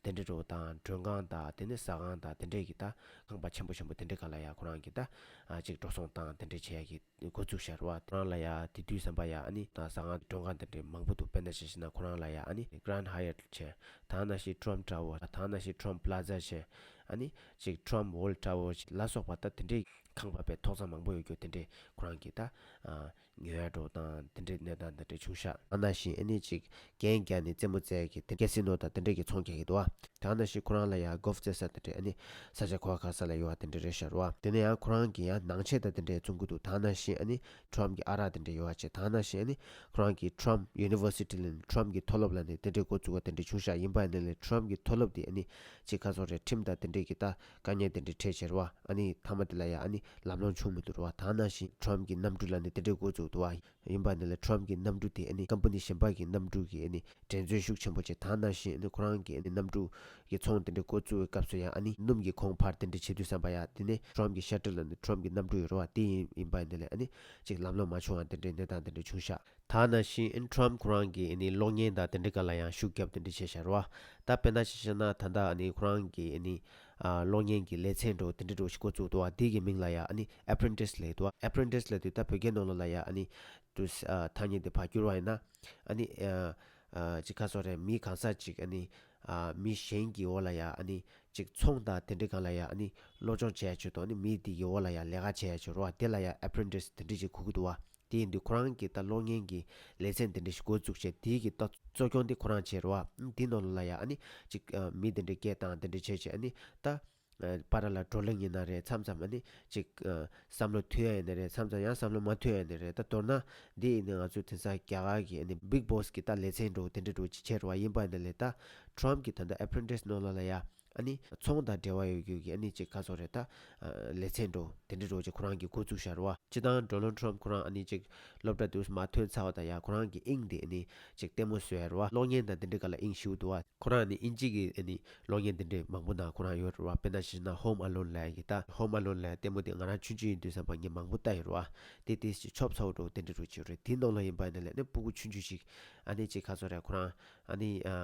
དེ་འདྲ་འདྲ་བོ་དང་མགྲོན་ཁང་དང་དེ་ནས་ཟ་ཁང་དང་དེ་འདྲས་ཀྱི་ད་ཁང་པ་ཆེན་པོ་ཆེན་པོ་དེ་འདྲའི་སྒང་ལ་ཡ་ཁོ་རང་གིས་ད་ཨ་ཅིག་འགྲོ་སོང་བཏང་དེ་འདྲས་བྱེད་ཡ་གི་འགོ་བཙུགས་བཞག་རེད་བ། ཁོ་རང་ལ་ཡ་དེ་དུས་ཙམ་པ་ཡ་ཨ་ནི་ད་ཟ་ཁང་མགྲོན་ཁང་དེ་འདྲས་མང་པོ་འདུག་དཔེར་ན་ཆ་བཞག་ན་ཁོ་རང་ལ་ཡ་ཨ་ནི་Grand Hyatt བྱས། ད་ནང་བཞིན་Trump Tower། ད་ནང་བཞིན་Trump Plaza བྱས། ཨ་ནི་ཅིག་Trump World Tower ལ་སོགས་པ་ད་དེ་འདྲའི་ཁང་པ་དཔེ་ཐོག་ཚང་མང་པོ་ཡོད་རྒྱུ་དེ་འདྲས་ཁོ་རང་གིས་ད་ཨ་ཉོ་ཡ་འདྲ་བོ་དང་དེ་འདྲའི་གནས་སྟངས་དེ་འདྲ་བྱུང་ཤག་ཨ་ནང་བཞིན་ཨ་ནི་ཅིག་གན་རྒྱག་ནས་རྩེད་མོ་རྩེ་ཡ་གི་དེ་ཀེ་སི་ནོ་དང་དེ་འདྲ་གི་ཚོང་རྒྱག་གི་འདུག་བ། ད་ནང་བཞིན་ཁོ་རང་ལ་ཡ་གོལ་ཕ་རྩེ་ས་དེ་འདྲ་ཨ་ནི་ས་ཆ་གོ་ཁ་ས་ལ་ཡོད་བ་དེ་འདྲ་རེད་ཤག་རེད་བ། དེ་ནས་ཡང་ཁོ་རང་གི་ཡང་ནང་ཆས་དང་དེ་འདྲ་བཙོང་གི་འདུག་ད་ནང་བཞིན་ཨ་ནི་Trump གི་ཨ་རག་དེ་འདྲ་ཡོད་བ་བྱས། ད་ནང་བཞིན་ཨ་ནི་ཁོ་རང་གི་Trump University ལ་ནི་Trump གི་མཐོ་སློབ་ལ་ནི་དེ་འདྲ་འགོ་བཙུགས་པ་དེ་འདྲ་བྱུང་ཤག་ཡིན་པ་ཡིན་ན་ལས་Trump གི་མཐོ་སློབ་དེ་ཨ་ནི་ཅིག་ག་ཚོད་རེད། ཁྲིམས་དང་དེ་འདྲ་གི་ད་དཀའ་ངལ་དེ་འདྲ་འཕྲད་བྱས་རེད་བ། ཨ་ནི་མཐའ་མ་དེ་ལ་ཡ་ཨ་ནི་ལམ་ལྷོང་བྱུང་མི་འདུག་རེད་བ། ད་ནང་བཞིན་Trump གི་གནམ་གྲུ་ལ་ནི་དེ་འདྲའི་འགོ་བཙུགས་འདུག་བ། ཡིན་པ་ནི་ལ་Trump གི་གནམ་གྲུ་དེ་ཨ་ནི་ཀམ་པ་ནི་གཞན་པ་གི་གནམ་གྲུ་གི་ཨ་ནི་འགྲན་རྩོད་ཤུགས་ཆེན་པོ་བྱས། ད་ནང་བཞིན་ཨ་ནི་ཁོ་རང་གི་ཨ་ནི་གནམ་གྲུ་གི་ཚོང་དེ་འདྲ་འགོ་བཙུགས་པའི་སྐབས་སུ་ཡང་ཨ་ནི་སྣུམ་གྱི་གོང་འཕར་དེ་འདྲ་བྱེད་དུས་ཙམ་པ་ཡ་དེ་ནས་Trump གི་ཤ་ཊལ་ལ་ནི་Trump གི་གནམ་གྲུ་ཡོད་རེད་བ། དེ་ཡིན་ཡིན་པ་ནི་ལ་ཨ་ནི་ཅིག་ལམ་ལྷོང་མ་བྱུང་བ་དེ་འདྲའི་གནས་སྟངས་དེ་འདྲ་བྱུང་ཤག་ད་ནང་བཞིན་ཨ་ནི་Trump ཁོ་རང་གི་ཨ་ནི་གློག་བརྙན་དང་དེ་འདྲ་ག་ལ་ཡང་ཤུགས་རྒྱབ་དེ་འདྲ་བྱས་ཤག་རེད་བ། ད་དཔེར་ན་ཆ་བཞག་ན་ད་ལྟ་ཨ་ནི་ཁོ་རང་གི་ཨ་ནི་ ཨ་གློག་བརྙན་གྱི་ལེ་ཚན་འདྲ་བོ་དེ་འདྲ་འདྲ་བོ་ཞིག་འགོ་བཙུགས་འདུག་བ། དེ་གི་མིང་ལ་ཡ་ཨ་ནི་Apprentice་ལབ་འདུག་བ། Apprentice་ལབ་དུས་ད་བོད་སྐད་ནང་ལོགས་ལ་ཡ་ཨ་ནི་དུ་ཨ་ཐ་སྙད་དེ་ཕར་བསྒྱུར་བ་ཡིན་ན་ཨ་ནི་ཨ་ཨ་ཅིག་ག་སོ་རེད། མི་གང་ཟག་ཅིག་ཨ་ནི་ཨ་མི་གཞན་གྱི་འོག་ལ་ཡ་ཨ་ནི་ཅིག་ཚོང་དང་དེ་འདྲ་སྒང་ལ་ཡ་ཨ་ནི་སློབ་སྦྱོང་བྱས་ཆོག་དང་ཨ་ནི་མི་དེ་གི་འོག་ལ་ཡ་ལས་ཀ་བྱས་ཆོག་རེད་བ། དེ་ལ་ཡ་Apprentice་དེ་འདྲ་ཅིག་གོ་གི་འདུག་བ། དེ་ཡིན་དུས་ཁོ་རང་གིས་ད་གློག་བརྙན་གྱི་ལེ་ཚན་དེ་འདྲ་ཞིག་འགོ་བཙུགས་བྱས། དེ་གི་ད་གཙོ་སྐྱོང་དེ་ཁོ་རང་བྱས་རེད་བ། ཨ་དེ་ནང་ལ་ཡ་ཨ་ནི་ཅིག་ཨ་མི་དེ་འདྲ་སྐད་བཏང་དེ་འདྲ་བྱས་བྱས་ཨ་ནི་ད་ཨ་པར་ལ་བགྲོ་གླེང་ཡིན་ན་རེད། མཚམས་མཚམས་ཨ་ནི་ཅིག་ཨ་བསམ་བློ་མཐུན་ཡ་ཡིན་ན་རེད། མཚམས་མཚམས་ཡང་བསམ་བློ་མ་མཐུན་ཡ་ཡིན་ན་རེད། ད་མདོར་ན་འདི་ཡིན་ན་ང་ཚོའི་དེང་སང་རྒྱ་གར་གྱི་ཨ་ནི་Big Boss་གི་ད་ལེ་ཚན་འདྲ་བོ་དེ་འདྲ་འདྲ་བོ་ཅིག་བྱས་རེད་བ། ཡིན་པ་ཡིན་ན་ལས་ད་Trump་གི་ད་ལྟ་Apprentice་ནང་ལོགས་ལ་ཡ་ཨ་ནི་ཚོང་དང་འབྲེལ་བ་ཡོད་རྒྱུ་གི་ཨ་ནི་ཅིག་ག་སོ་རེད། ད་ཨ་ལེ་ཚན་འདྲ་བོ་དེ་འདྲ་འདྲ་བོ་ཅིག་ཁོ་རང་གིས་འགོ་བཙུགས་བཞག་རེད་བ། སྤྱིར་བཏང་Donald Trump་ཁོ་རང་ཨ་ནི་ཅིག་སློབ་གྲྭ་དུ་མར་ཐོན་ཚར་བ་དང་ཡ་ཁོ་རང་གི་དབྱིངས་དེ་ཨ་ནི་ཅིག་ལྟད་མོ་བཟོ་ཡ་རེད་བ། གློག་བརྙན་དང་དེ་འདྲ་སྒང་ལ་དབྱིངས་ཞེ་པོ་འདུག་བ། ཁོ་རང་ནི་དབྱིན་ཇི་གི་ཨ་ནི་གློག་བརྙན་དེ་འདྲའི་མང་པོ་ནང་ཁོ་རང་ཡོད་རེད་བ། དཔེར་ན་བཞག་ན་Home Alone་ལབ་ཡ་གི་ད་Home Alone་ལབ་ཡ་ལྟད་མོ་དེ་ང་རང་ཆུང་ཆུང་ཡིན་དུས་ཙམ་པ་ངས་མང་པོ་ལྟ་ཡོད་རེད་བ། དེ་དེ་ཞིག་ཆོབ་ཚ་བོ་འདྲ་བོ་དེ་འདྲ་འདྲ་བོ་ཅིག་རེད། དེའི་ནང་ལ་ཡིན་པ་ཡིན་ན་ལས་ཨ་ནི་སྤུ་གུ་ཆུང་ཆུང་ཞིག་ཨ་ནི་ཅིག་ག་སོ་རེད། ཁོ་རང་ཨ་ནི་ཨ་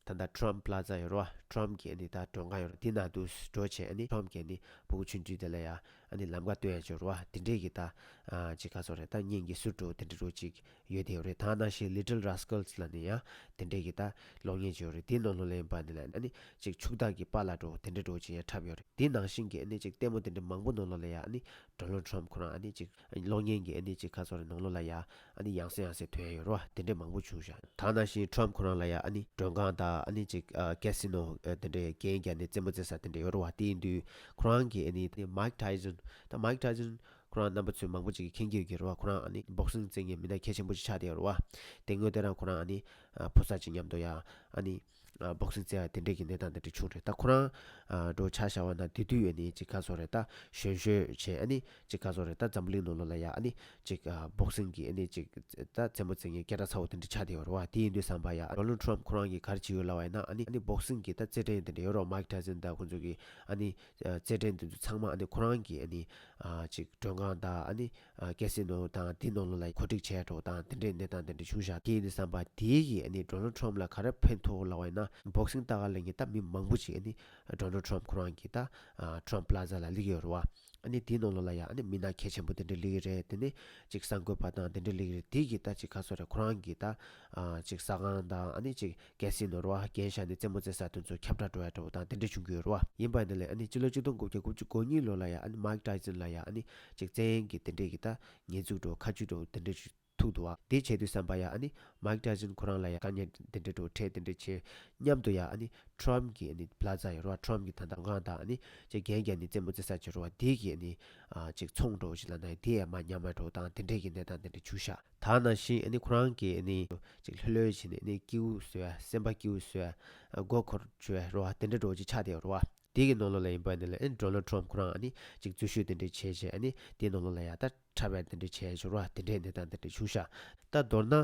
ད་ལྟ་Trump Plaza་ཡོད་རེད་བ། Trump་གི་ཨ་ནི་ད་མགྲོན་ཁང་ཡོད་རེད། དེ་ནང་དུ་འགྲོ་བྱས་ཨ་ནི་Trump་གི་ཨ་ནི་སྤུ་གུ་ཆུང་ཆུང་དེ་ལ་ཡ་ཨ་ནི་ལམ་ཁ་སྟོན་ཡ་ཅིག་ཡོད་རེད་བ། དེ་འདྲས་ཀྱི་ད་ཨ་ཅིག་ག་སོ་རེད། ད་བརྙན་གྱི་ཟུར་འདྲ་བོ་དེ་འདྲ་འདྲ་བོ་ཅིག་ཡོད་དེ་ཡོད་རེད། ད་ནང་བཞིན་Little Rascals་ལབ་ནས་ཡང་དེ་འདྲས་ཀྱི་ད་གློག་བརྙན་ཅིག་ཡོད་རེད། དེའི་ནང་ལོགས་ལ་ཡིན་པ་ནི་ལ་ཨ་ནི་ཅིག་ཕྱུག་བདག་གི་པཱ་ལགས་འདྲ་བོ་དེ་འདྲས་འདྲ་བོ་ཅིག་ཡང་འཁྲབ་ཡོད་རེད། དེ་ནང་བཞིན་གྱི་ཨ་ནི་ཅིག་ལྟད་མོ་དེ་འདྲ་མང་པོ་ནང་ལོགས་ལ་ཡ་ཨ་ནི་Donald Trump་ཁོ་རང་ཨ་ནི་ཅིག་གློག་བརྙན་གྱི་ཨ་ནི་ཅིག་ག་སོ་རེད། ནང་ལོགས་ལ་ཡ་ཨ་ནི་ཡང་སེ་ཡང་སེ་ཐོན་ཡ་ཡོད་རེད་བ། དེ་འདྲས་མང་པོ་བྱུང་ཤག་ད་ནང་བཞིན་Trump་ཁོ་རང་ལ་ཡ་ཨ་ནི་མགྲོན་ཁང་དང་ཨ་ནི་ཅིག་ཨ་casino་ཨ་དེ་འདྲས་རྒྱན་རྒྱག་ནས་རྩེད་མོ་རྩེ་ས་དེ་འདྲས་ཡོད་རེད་བ། དེ་ཡིན་དུས་ཁོ་རང་གི་ཨ་ནི་Mike Tyson། ད་Mike Tyson་ཁོ་རང་རྣམ་པ་ཚོས་མང་པོ་ཅིག་གིས་མཁྱེན་གྱི་ཡོད་ཀྱི་རེད་བ། ཁོ་རང་ཨ་ནི་boxing་རྩེད་མཁན་མི་སྣ་གལ་ཆེན་པོ་ཅིག་ཆགས་བསྡད་ཡོད་རེད་བ། དེ་སྔོན་དེ་རང་ཁོ་རང་ཨ་ནི་ཨ་ཕོ་གསར་ཅིག་མཉམ་དུ་ཡ་ཨ་ནི་ཨ་boxing་རྩེ་ཡ་དེ་འདྲས་ཀྱི་གནས་སྟངས་དེ་འདྲས་བྱུང་རེད། ད་ཁོ་རང་ཨ་འགྲོ་ཆ་བཞག་པ་ན་དེ་དུས་ཨ་ནི་ཅིག་ག་སོ་རེད། ད་གཞོན་གཞོན་བྱས་ཨ་ནི་ཅིག་ག་སོ་རེད། ད་འཛམ་བུ་གླིང་ནང་ལོགས་ལ་ཡ་ཨ་ནི་ཅིག་ཨ་boxing་གི་ཨ་ནི་ཅིག་ད་རྩེད་མོ་རྩེ་མཁན་སྐད་གྲགས་ཚ་བོ་དེ་འདྲ་ཆགས་བསྡད་ཡོད་རེད་བ། དེ་ཡིན་དུས་ཙམ་པ་ཡ་Donald Trump་ཁོ་རང་གིས་ག་རེ་བྱེད་ཡོད་ལབ་པ་ཡིན་ན་ཨ་ནི་ཨ་ནི་boxing་གི་ད་རྩེད་འགྲན་དེ་འདྲ་ཡོད་རེད་བ། Mike Tyson་དང་ཁོང་ཚོ་གི་ཨ་ནི་ཨ་རྩེད་འགྲན་དེ་ཚོ་ཚང་མ་ཨ་ནི་ཁོ་རང་གིས་ཨ་ནི་ཨ་ཅིག་མགྲོན་ཁང་དང་ཨ་ནི་ཨ་casino་དང་དེ་ནང་ལོགས་ལ་གོ་སྒྲིག་བྱས་འགྲོ་དང་དེ་འདྲའི་གནས་སྟངས་དེ་འདྲ་བྱུང་ཤག་དེ་ཡིན་དུས་ཙམ་པ་དེའི་གི་ཨ་ནི་Donald Trump་ལ་ག་རེ་ཕན་ཐོགས་ལབ་པ་ཡིན་ན་boxing་ལྟ་ག་སླེབས་མཁན་ད་མི་མང་པོ་ཅིག་ཨ་ནི་Donald Trump་ཁོ་རང་གི་ད་ཨ་Trump Plaza་ལ་སླེབས་ཡོད་རེད་བ། ཨ་ནི་དེའི་ནང་ལོགས་ལ་ཡ་ཨ་ནི་མི་སྣ་གལ་ཆེན་པོ་དེ་འདྲ་སླེབས་ཀྱི་རེད། དེ་ནས་ཅིག་གསར་འགོད་པ་དང་དེ་འདྲ་སླེབས་ཀྱི་རེད། དེ་གི་ད་ཅིག་ག་སོ་རེད། ཁོ་རང་གི་ད་ཨ་ཅིག་ཟ་ཁང་དང་ཨ་ནི་ཅིག་casino་རེད་བ། རྒྱན་བཞག་ནས་རྩེད་མོ་རྩེ་ས་དེ་ཚོ་ཁྱབ་བསྒྲགས་འགྲོ་ཡ་འདྲ་བོ་དང་དེ་འདྲ་བྱུང་གི་ཡོད་རེད་བ། ཡིན་པ་ཡིན་ན་ལས་ཨ་ནི་སྤྱི་ལོ་ཆིག་སྟོང་དགུ་བརྒྱ་དགུ་བཅུ་གོ་གཉིས་ལོ་ལ་ཡ་ཨ་ནི་Mike Tyson་ལ་ཡ་ཨ་ནི་ཅིག་བཙན་གྱིས་དེ་འདྲས་ཀྱི་ད་ཉེས་འཛུགས་འདྲ་བོ་ཁ་མཆུ་འདྲ་བོ་དེ་འདྲས་ཐུག་འདུག་བ། དེ་བྱས་དུས་ཙམ་པ་ཡ་ཨ་ནི་Mike Tyson་ཁོ་རང་ལ་ཡ་དཀའ་ངལ་དེ་འདྲས་འདྲ་བོ་འཕྲད། དེ་འདྲས་བྱས་མཉམ་དུ་ཡ་ཨ་ནི་Trump་གི་ཨ་ནི་Plaza་ཡོད་རེད་བ། Trump་གི་ད་ལྟ་གང་དང་ཨ་ནི་ཅིག་རྒྱན་རྒྱག་ནས་རྩེད་མོ་རྩེ་ས་ཅིག་ཡོད་རེད་བ། དེ་གི་ཨ་ནི་ཨ་ཅིག་ཚོང་འདྲ་བོ་ཞིག་ལབ་ན་དེ་ཡ་མར་ཉམས་པ་འདྲ་བོ་དང་དེ་འདྲས་ཀྱི་གནས་སྟངས་དེ་འདྲས་བྱུང་ཤག་ད་ནང་བཞིན་ཨ་ནི་ཁོ་རང་གིས་ཨ་ནི་ཅིག་ལྷོད་ལྷོད་བྱས་ནས་ཨ་ནི་སྐྱིད་པོ་བཟོ་ཡ། སེམས་པ་སྐྱིད་པོ་བཟོ་ཡ། ཨ་མགོ་འཁོར་བཅུག་ཡ་རེད་བ། དེ་འདྲ་འདྲ་བོ་ཅིག་ཆགས་བསྡད་ཡོད་རེད་བ། དེ་གི་ནང་ལོགས་ལ་ཡིན་པ་ནི་ལ་ཨ་ནི་Donald Trump་ཁོ་རང་ཨ་ནི་ཅིག་འཛུལ་ཞུགས་དེ་འདྲ་བྱས་བྱས་ཨ་ནི་དེའི་ནང་ལོགས་ལ་ཡ་ད་འཁྲབ་ཡ་དེ་འདྲ་བྱས་ཡོད་རེད་བ། དེ་འདྲའི་གནས་སྟངས་དེ་འདྲ་བྱུང་ཤག་ད་མདོར་ན་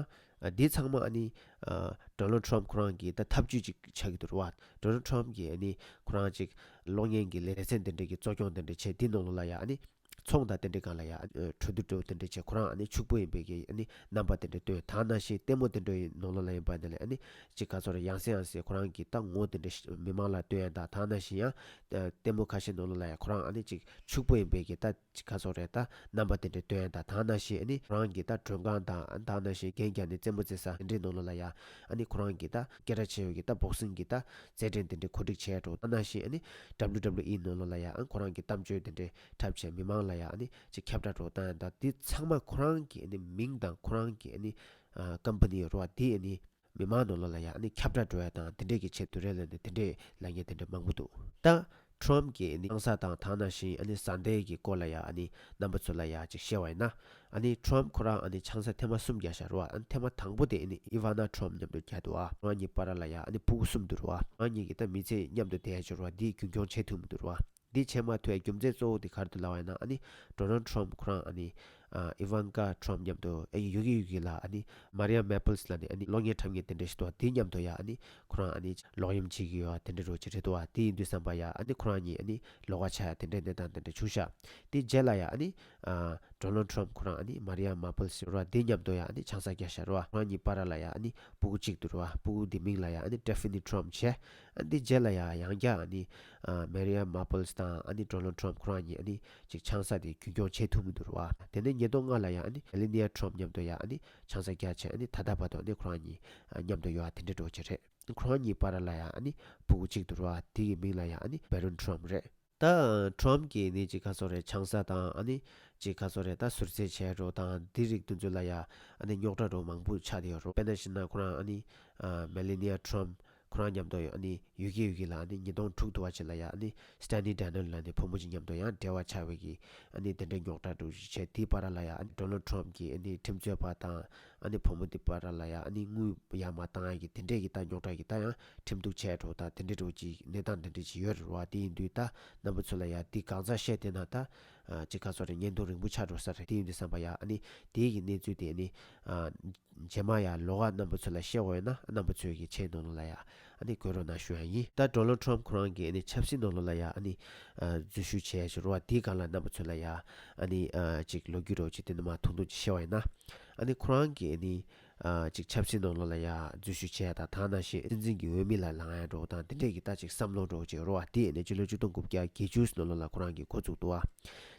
ཨ་འདི་ཚང་མ་ཨ་ནི་ཨ་Donald Trump་ཁོ་རང་གི་ད་ཐབས་ཇུས་ཅིག་ཆགས་ཀྱི་འདུག་རེད་བ། Donald Trump་གིས་ཨ་ནི་ཁོ་རང་ཅིག་གློག་བརྙན་གྱི་ལེ་ཚན་དེ་འདྲ་གི་གཙོ་སྐྱོང་དེ་འདྲ་བྱས་དེའི་ནང་ལོགས་ལ་ཡ་ཨ་ནི་ཚོང་དང་དེ་འདྲའི་སྒང་ལ་ཡ་ཨ་ནི་གྲོས་བསྡུར་འདྲ་བོ་དེ་འདྲ་བྱས། ཁོ་རང་ཨ་ནི་ཕྱུག་པོ་ཡིན་པའི་གི་ཨ་ནི་རྣམ་པ་དེ་འདྲ་སྟོན། ད་ནང་བཞིན་ལྟད་མོ་དེ་འདྲ་ཡི་ནང་ལོགས་ལ་ཡིན་པ་ནི་ལ་ཨ་ནི་ཅིག་ག་ཚོད་རེད། ཡང་སེ་ཡང་སེ་ཁོ་རང་གི་ད་ངོ་དེ་འདྲ་ཞིག་མི་མང་ལ་སྟོན་ཡ་དང་། ད་ནང་བཞིན་ཡང་ལྟད་མོ་ཁ་ཤས་ནང་ལོགས་ལ་ཡ་ཁོ་རང་ཨ་ནི་ཅིག་ཕྱུག་པོ་ཡིན་པའི་གི་ད་ཅིག་ག་ཚོད་རེད། ད་རྣམ་པ་དེ་འདྲ་སྟོན་ཡ་དང་། ད་ནང་བཞིན་ཨ་ནི་ཁོ་རང་གི་ད་མགྲོན་ཁང་དང་། ད་ནང་བཞིན་རྒྱན་རྒྱག་ནས་རྩེད་མོ་རྩེ་ས་དེ་འདྲའི་ནང་ལོགས་ལ་ཡ་ཨ་ནི་ཁོ་རང་གི་ད་སྐད་གྲགས་ཆེ་བའི་གི་ད་བོག་སིང་གི་ད་རྩེད་འགྲན་དེ་འདྲའི་གོ་སྒྲིག་བྱས་འགྲོ། ད་ནང་བཞིན་ཨ་ནི་ཌབ་ལིའུ་ཌབ་ལིའུ་ཨི་ནང་ལོགས་ལ་ཡ་ཨ་ཁོ་རང་གི་གཏམ་བརྗོད་དེ་འདྲའི་འཁྲབ་བྱས་མི་མང་ལ་ཡ་ཨ་ནི་ཅིག་ཁྱབ་བསྒྲགས་འགྲོ་བཏང་ཡ། ད་འདི་ཚང་མ་ཁོ་རང་གི་ཨ་ནི་མིང་དང་ཁོ་རང་གི་ཨ་ནི་ཨ་ཀམ་པ་ནི་ཡོད་རེད་བ། འདི་ཨ་ནི་མི་མང་ནང་ལོགས་ལ་ཡ་ཨ་ནི་ཁྱབ་བསྒྲགས་འགྲོ་ཡ་དང་དེ་འདྲས་ཀྱི་ཆེད་དུ་རེད་ལབ་ནས་དེ་འདྲས་ལབ་མཁན་དེ་འདྲས་མང་པོ་འདུག་ད་ཊྲམ་གྱི་ཨ་ནི་གནང་ས་དང་། ད་ནང་བཞིན་ཨ་ནི་བཟའ་ཟླའི་གི་སྐོར་ལ་ཡ་ཨ་ནི་རྣམ་པ་ཚོ་ལ་ཡ་ཅིག་བཤད་པ་ཡིན་ན། ཨ་ནི་ཊྲམ་ཁོ་རང་ཨ་ནི་ཆང་ས་ཐེངས་མ་གསུམ་བརྒྱབ་བཞག་རེད་བ། ཨ་ནི་ཐེངས་མ་དང་པོ་དེ་ཨ་ནི་ཨི་ཝ་ན་ཊྲམ་མཉམ་དུ་བརྒྱབ་འདུག་བ། ཁོ་རང་གཉིས་བར་ལ་ཡ་ཨ་ནི་ཕྲུ་གུ་གསུམ་འདུག་རེད་བ། ཁོ་རང་གཉིས་ཀྱི་ད་མི་ཚེ་མཉམ་དུ་བསྡད་ཡ་ཅིག་རེད་བ། འདི་རྒྱུན་འཁྱོངས་བྱེད་ཐུབ་མི་འདུག་རེད་བ། འདི་བྱེད་མ་ཐུབ་ཡ་རྒྱུ་མཚན་གཙོ་བོ་དེ་ག་རེ་འདུག་ལབ་པ་ཡིན་ན། ཨ་ནི་ཌོ་ནལ་ཌི་ཊྲམ་ཁོ་རང་ཨ་ནི་ ཨ་ཨི་ཝན་ཀ་ཊམ་མཉམ་དུ་ཨ་ཡུ་གི་ཡུ་གི་ལ་ཨ་ནི་མ་རི་ཡ་མེ་པལ་སི་ལ་ནི་ཨ་ནི་གློག་བརྙན་འཁྲབ་མཁན་དེ་འདྲ་ཞིག་འདུག་བ། དེ་མཉམ་དུ་ཡ་ཨ་ནི་ཁོ་རང་ཨ་ནི་ལོག་གཡེམ་བྱེད་ཀྱི་ཡོད་བ་དེ་འདྲ་རུ་ཅིག་རེད་འདུག་བ། དེ་ཡིན་དུས་ཙམ་པ་ཡ་ཨ་ནི་ཁོ་རང་གཉིས་ཨ་ནི་ལོགས་ཀ་ཆགས་ཡ་དེ་འདྲའི་གནས་སྟངས་དེ་འདྲ་བྱུང་ཤག་དེ་རྗེས་ལ་ཡ་ཨ་ནི་ཨ་ཌོ་ནལ་ཊམ་ཁོ་རང་ཨ་ནི་མ་རི་ཡ་མེ་པལ་སི་རེད་བ། དེ་མཉམ་དུ་ཡ་ཨ་ནི་ཆང་ས་བརྒྱབ་ཤག་རེད་བ། ཁོ་རང་གཉིས་བར་ལ་ཡ་ཨ་ནི་སྤུ་གུ་གཅིག་འདུག་རེད་བ། སྤུ་གུ་དེ་མིང་ལ་ཡ་ཨ་ནི་ཊི་ཕ་ནི་ཊམ་བྱས། ཨ་འདི་རྗེས་ལ་ཡ་ཡང་བསྐྱར་ཨ་ནི་ཨ་མ་རི་ཡ་མེ་པལ་སི་དང་ཨ་ནི་ཌོ་ནལ་ཊམ་ཁོ་རང་གཉིས་ཨ་ནི་ཅིག་ཆང་ས་དེ་རྒྱུན་སྐྱོང་བྱེད་ཐུབ་མི་འདུག་རེད་བ། དེ་ནས་ཉིས་སྟོང་ལྔ་ལ་ཡ་ཨ་ནི་མེ་ལེ་ནི་ཡ་ཊམ་མཉམ་དུ་ཡ་ཨ་ནི་ཆང་ས་བརྒྱབ་བྱས། ཨ་ནི་ད་ལྟ་བར་དུ་ཨ་ནི་ཁོ་རང་གཉིས་ཨ་མཉམ་དུ་ཡོད་བ་དེ་འདྲ་འདྲ་བོ་ཅིག་རེད། ཁོ་རང་གཉིས་བར་ལ་ཡ་ཨ་ནི་སྤུ་གུ་གཅིག་འདུག་རེད་བ། དེ་གི་མིང་ལ་ཡ་ཨ་ནི་བྷེ་རོན་ཊམ་རེད། ད་ཊམ་གྱིས་ནི་ཅིག་ག་ཟེར་རེད། ཆང་ས་དང་ཨ་ནི་ཅིག་ག་ཟེར་རེད། ད་ཟུར་བཟའ་བྱས་འགྲོ་དང་དེ་རིགས་དེ་ཚོ་ལ་ཡ་ཨ་ནི་རྙོག་དྲ་འདྲ་བོ་མང་པོ་ཆགས་བསྡད་ཡོད་རེད། དཔེར་ན་བྱས་ན་ཁོ་རང་ཨ་ནི་ཨ་མེ་ལེ་ནི་ཡ་ཊམ་ཁོ་རང་མཉམ་དུ་ཨ་ནི་ཡུ་གེ་ཡུ་གེ་ལ་ཨ་ནི་ཉིས་སྟོང་དྲུག་དུ་བ་ཅིག་ལ་ཡ་ཨ་ནི་སི་ཊོ་ནི་ཌེ་ནལ་ལ་ནི་བུ་མོ་ཅིག་མཉམ་དུ་ཡང་འབྲེལ་བ་ཆགས་པའི་གི་ཨ་ནི་དེ་འདྲའི་རྙོག་དྲ་འདྲ་བོ་ཞིག་བྱས། དེའི་བར་ལ་ཡ་ཨ་ནི་ཌོ་ནལ་ཊམ་གྱིས་ཨ་ནི་ཁྲིམས་རྩོད་པ་དང་ཨ་ནི་བུ་མོ་དེ་བར་ལ་ཡ་ཨ་ནི་དངུལ་ཡར་མར་བཏང་ཡ་གི་དེ་འདྲས་ཀྱི་ད་རྙོག་དྲ་གི་ད་ཡང་ཁྲིམས་གཏུག་བྱས་འགྲོ་དང་དེ་འདྲས་འདྲ་བོ་ཅིག་གནས་སྟངས་དེ་འདྲས་ཅིག་ཡོད་རེད་བ། དེ་ཡིན་དུས་ད་རྣམ་པ་ཚོ་ལ་ཡ་དེ་གང་ཟག་བཤད་བསྡད་ན་ད་ཨ་ཅིག་ག་ཟེར་རེད། བརྙན་ཐུང་རིང་པོ་ཆགས་འགྲོ་ས་རེད། དེ་ཡིན་དུས་ཙམ་པ་ཡ་ཨ་ནི་དེའི་གི་གནས་ཚུལ་དེ་ཨ་ནི་ཨ་རྗེས་མ་ཡ་ལོགས་ཀ་རྣམ་པ་ཚོ་ལ་བཤད་འོས་ན་རྣམ་པ་ཚོའི་གི་ཆེད་ནང་ལོགས་ལ་ཡ་ཨ་ནི་འགོད་རོགས་གནང་ཞུ་ཡ་ཡིན། ད་ཌོ་ནལ་ཊམ་ཁོ་རང་གི་ཨ་ནི་ཆབ་སྲིད་ནང་ལོགས་ལ་ཡ་ཨ་ནི་ཨ་འཛུལ་ཞུགས་བྱས་ཞུ་རོགས་བ། དེའི་སྒང་ལ་རྣམ་པ་ཚོ་ལ་ཡ་ཨ་ནི་ཨ་ཅིག་ལོ་རྒྱུས་འདྲ་བོ་ཅིག་དེ་ནས་མར་ཐུང་ཐུང་ཅིག་བཤད་པ་ཡིན་ན། ཨ་ནི་ཁོ་རང་གིས་ཨ་ནི་ཨ་ཅིག་ཆབ་སྲིད་ནང་ལོགས་ལ་ཡ་འཛུལ་ཞུགས་བྱས་དང་དེ་ནང་བཞིན་སྲིད་འཛིན་གྱི་འོས་མི་ལ་ལངས་ཡ་འདྲ་བོ་དང་དེ་འདྲས་ཀྱི་ད་ཅིག་བསམ་བློ་འདྲ་བོ་ཅིག་ཡོད་རེད་བ། དེ་ཡིན་ནའི་ཕྱི་ལོ་ཆིག་སྟོང་དགུ་བརྒྱ་བརྒྱད་ཅུ་ནང་ལོགས་ལ་ཁོ་རང་གིས་འགོ་བཙུགས་འདུག་བ།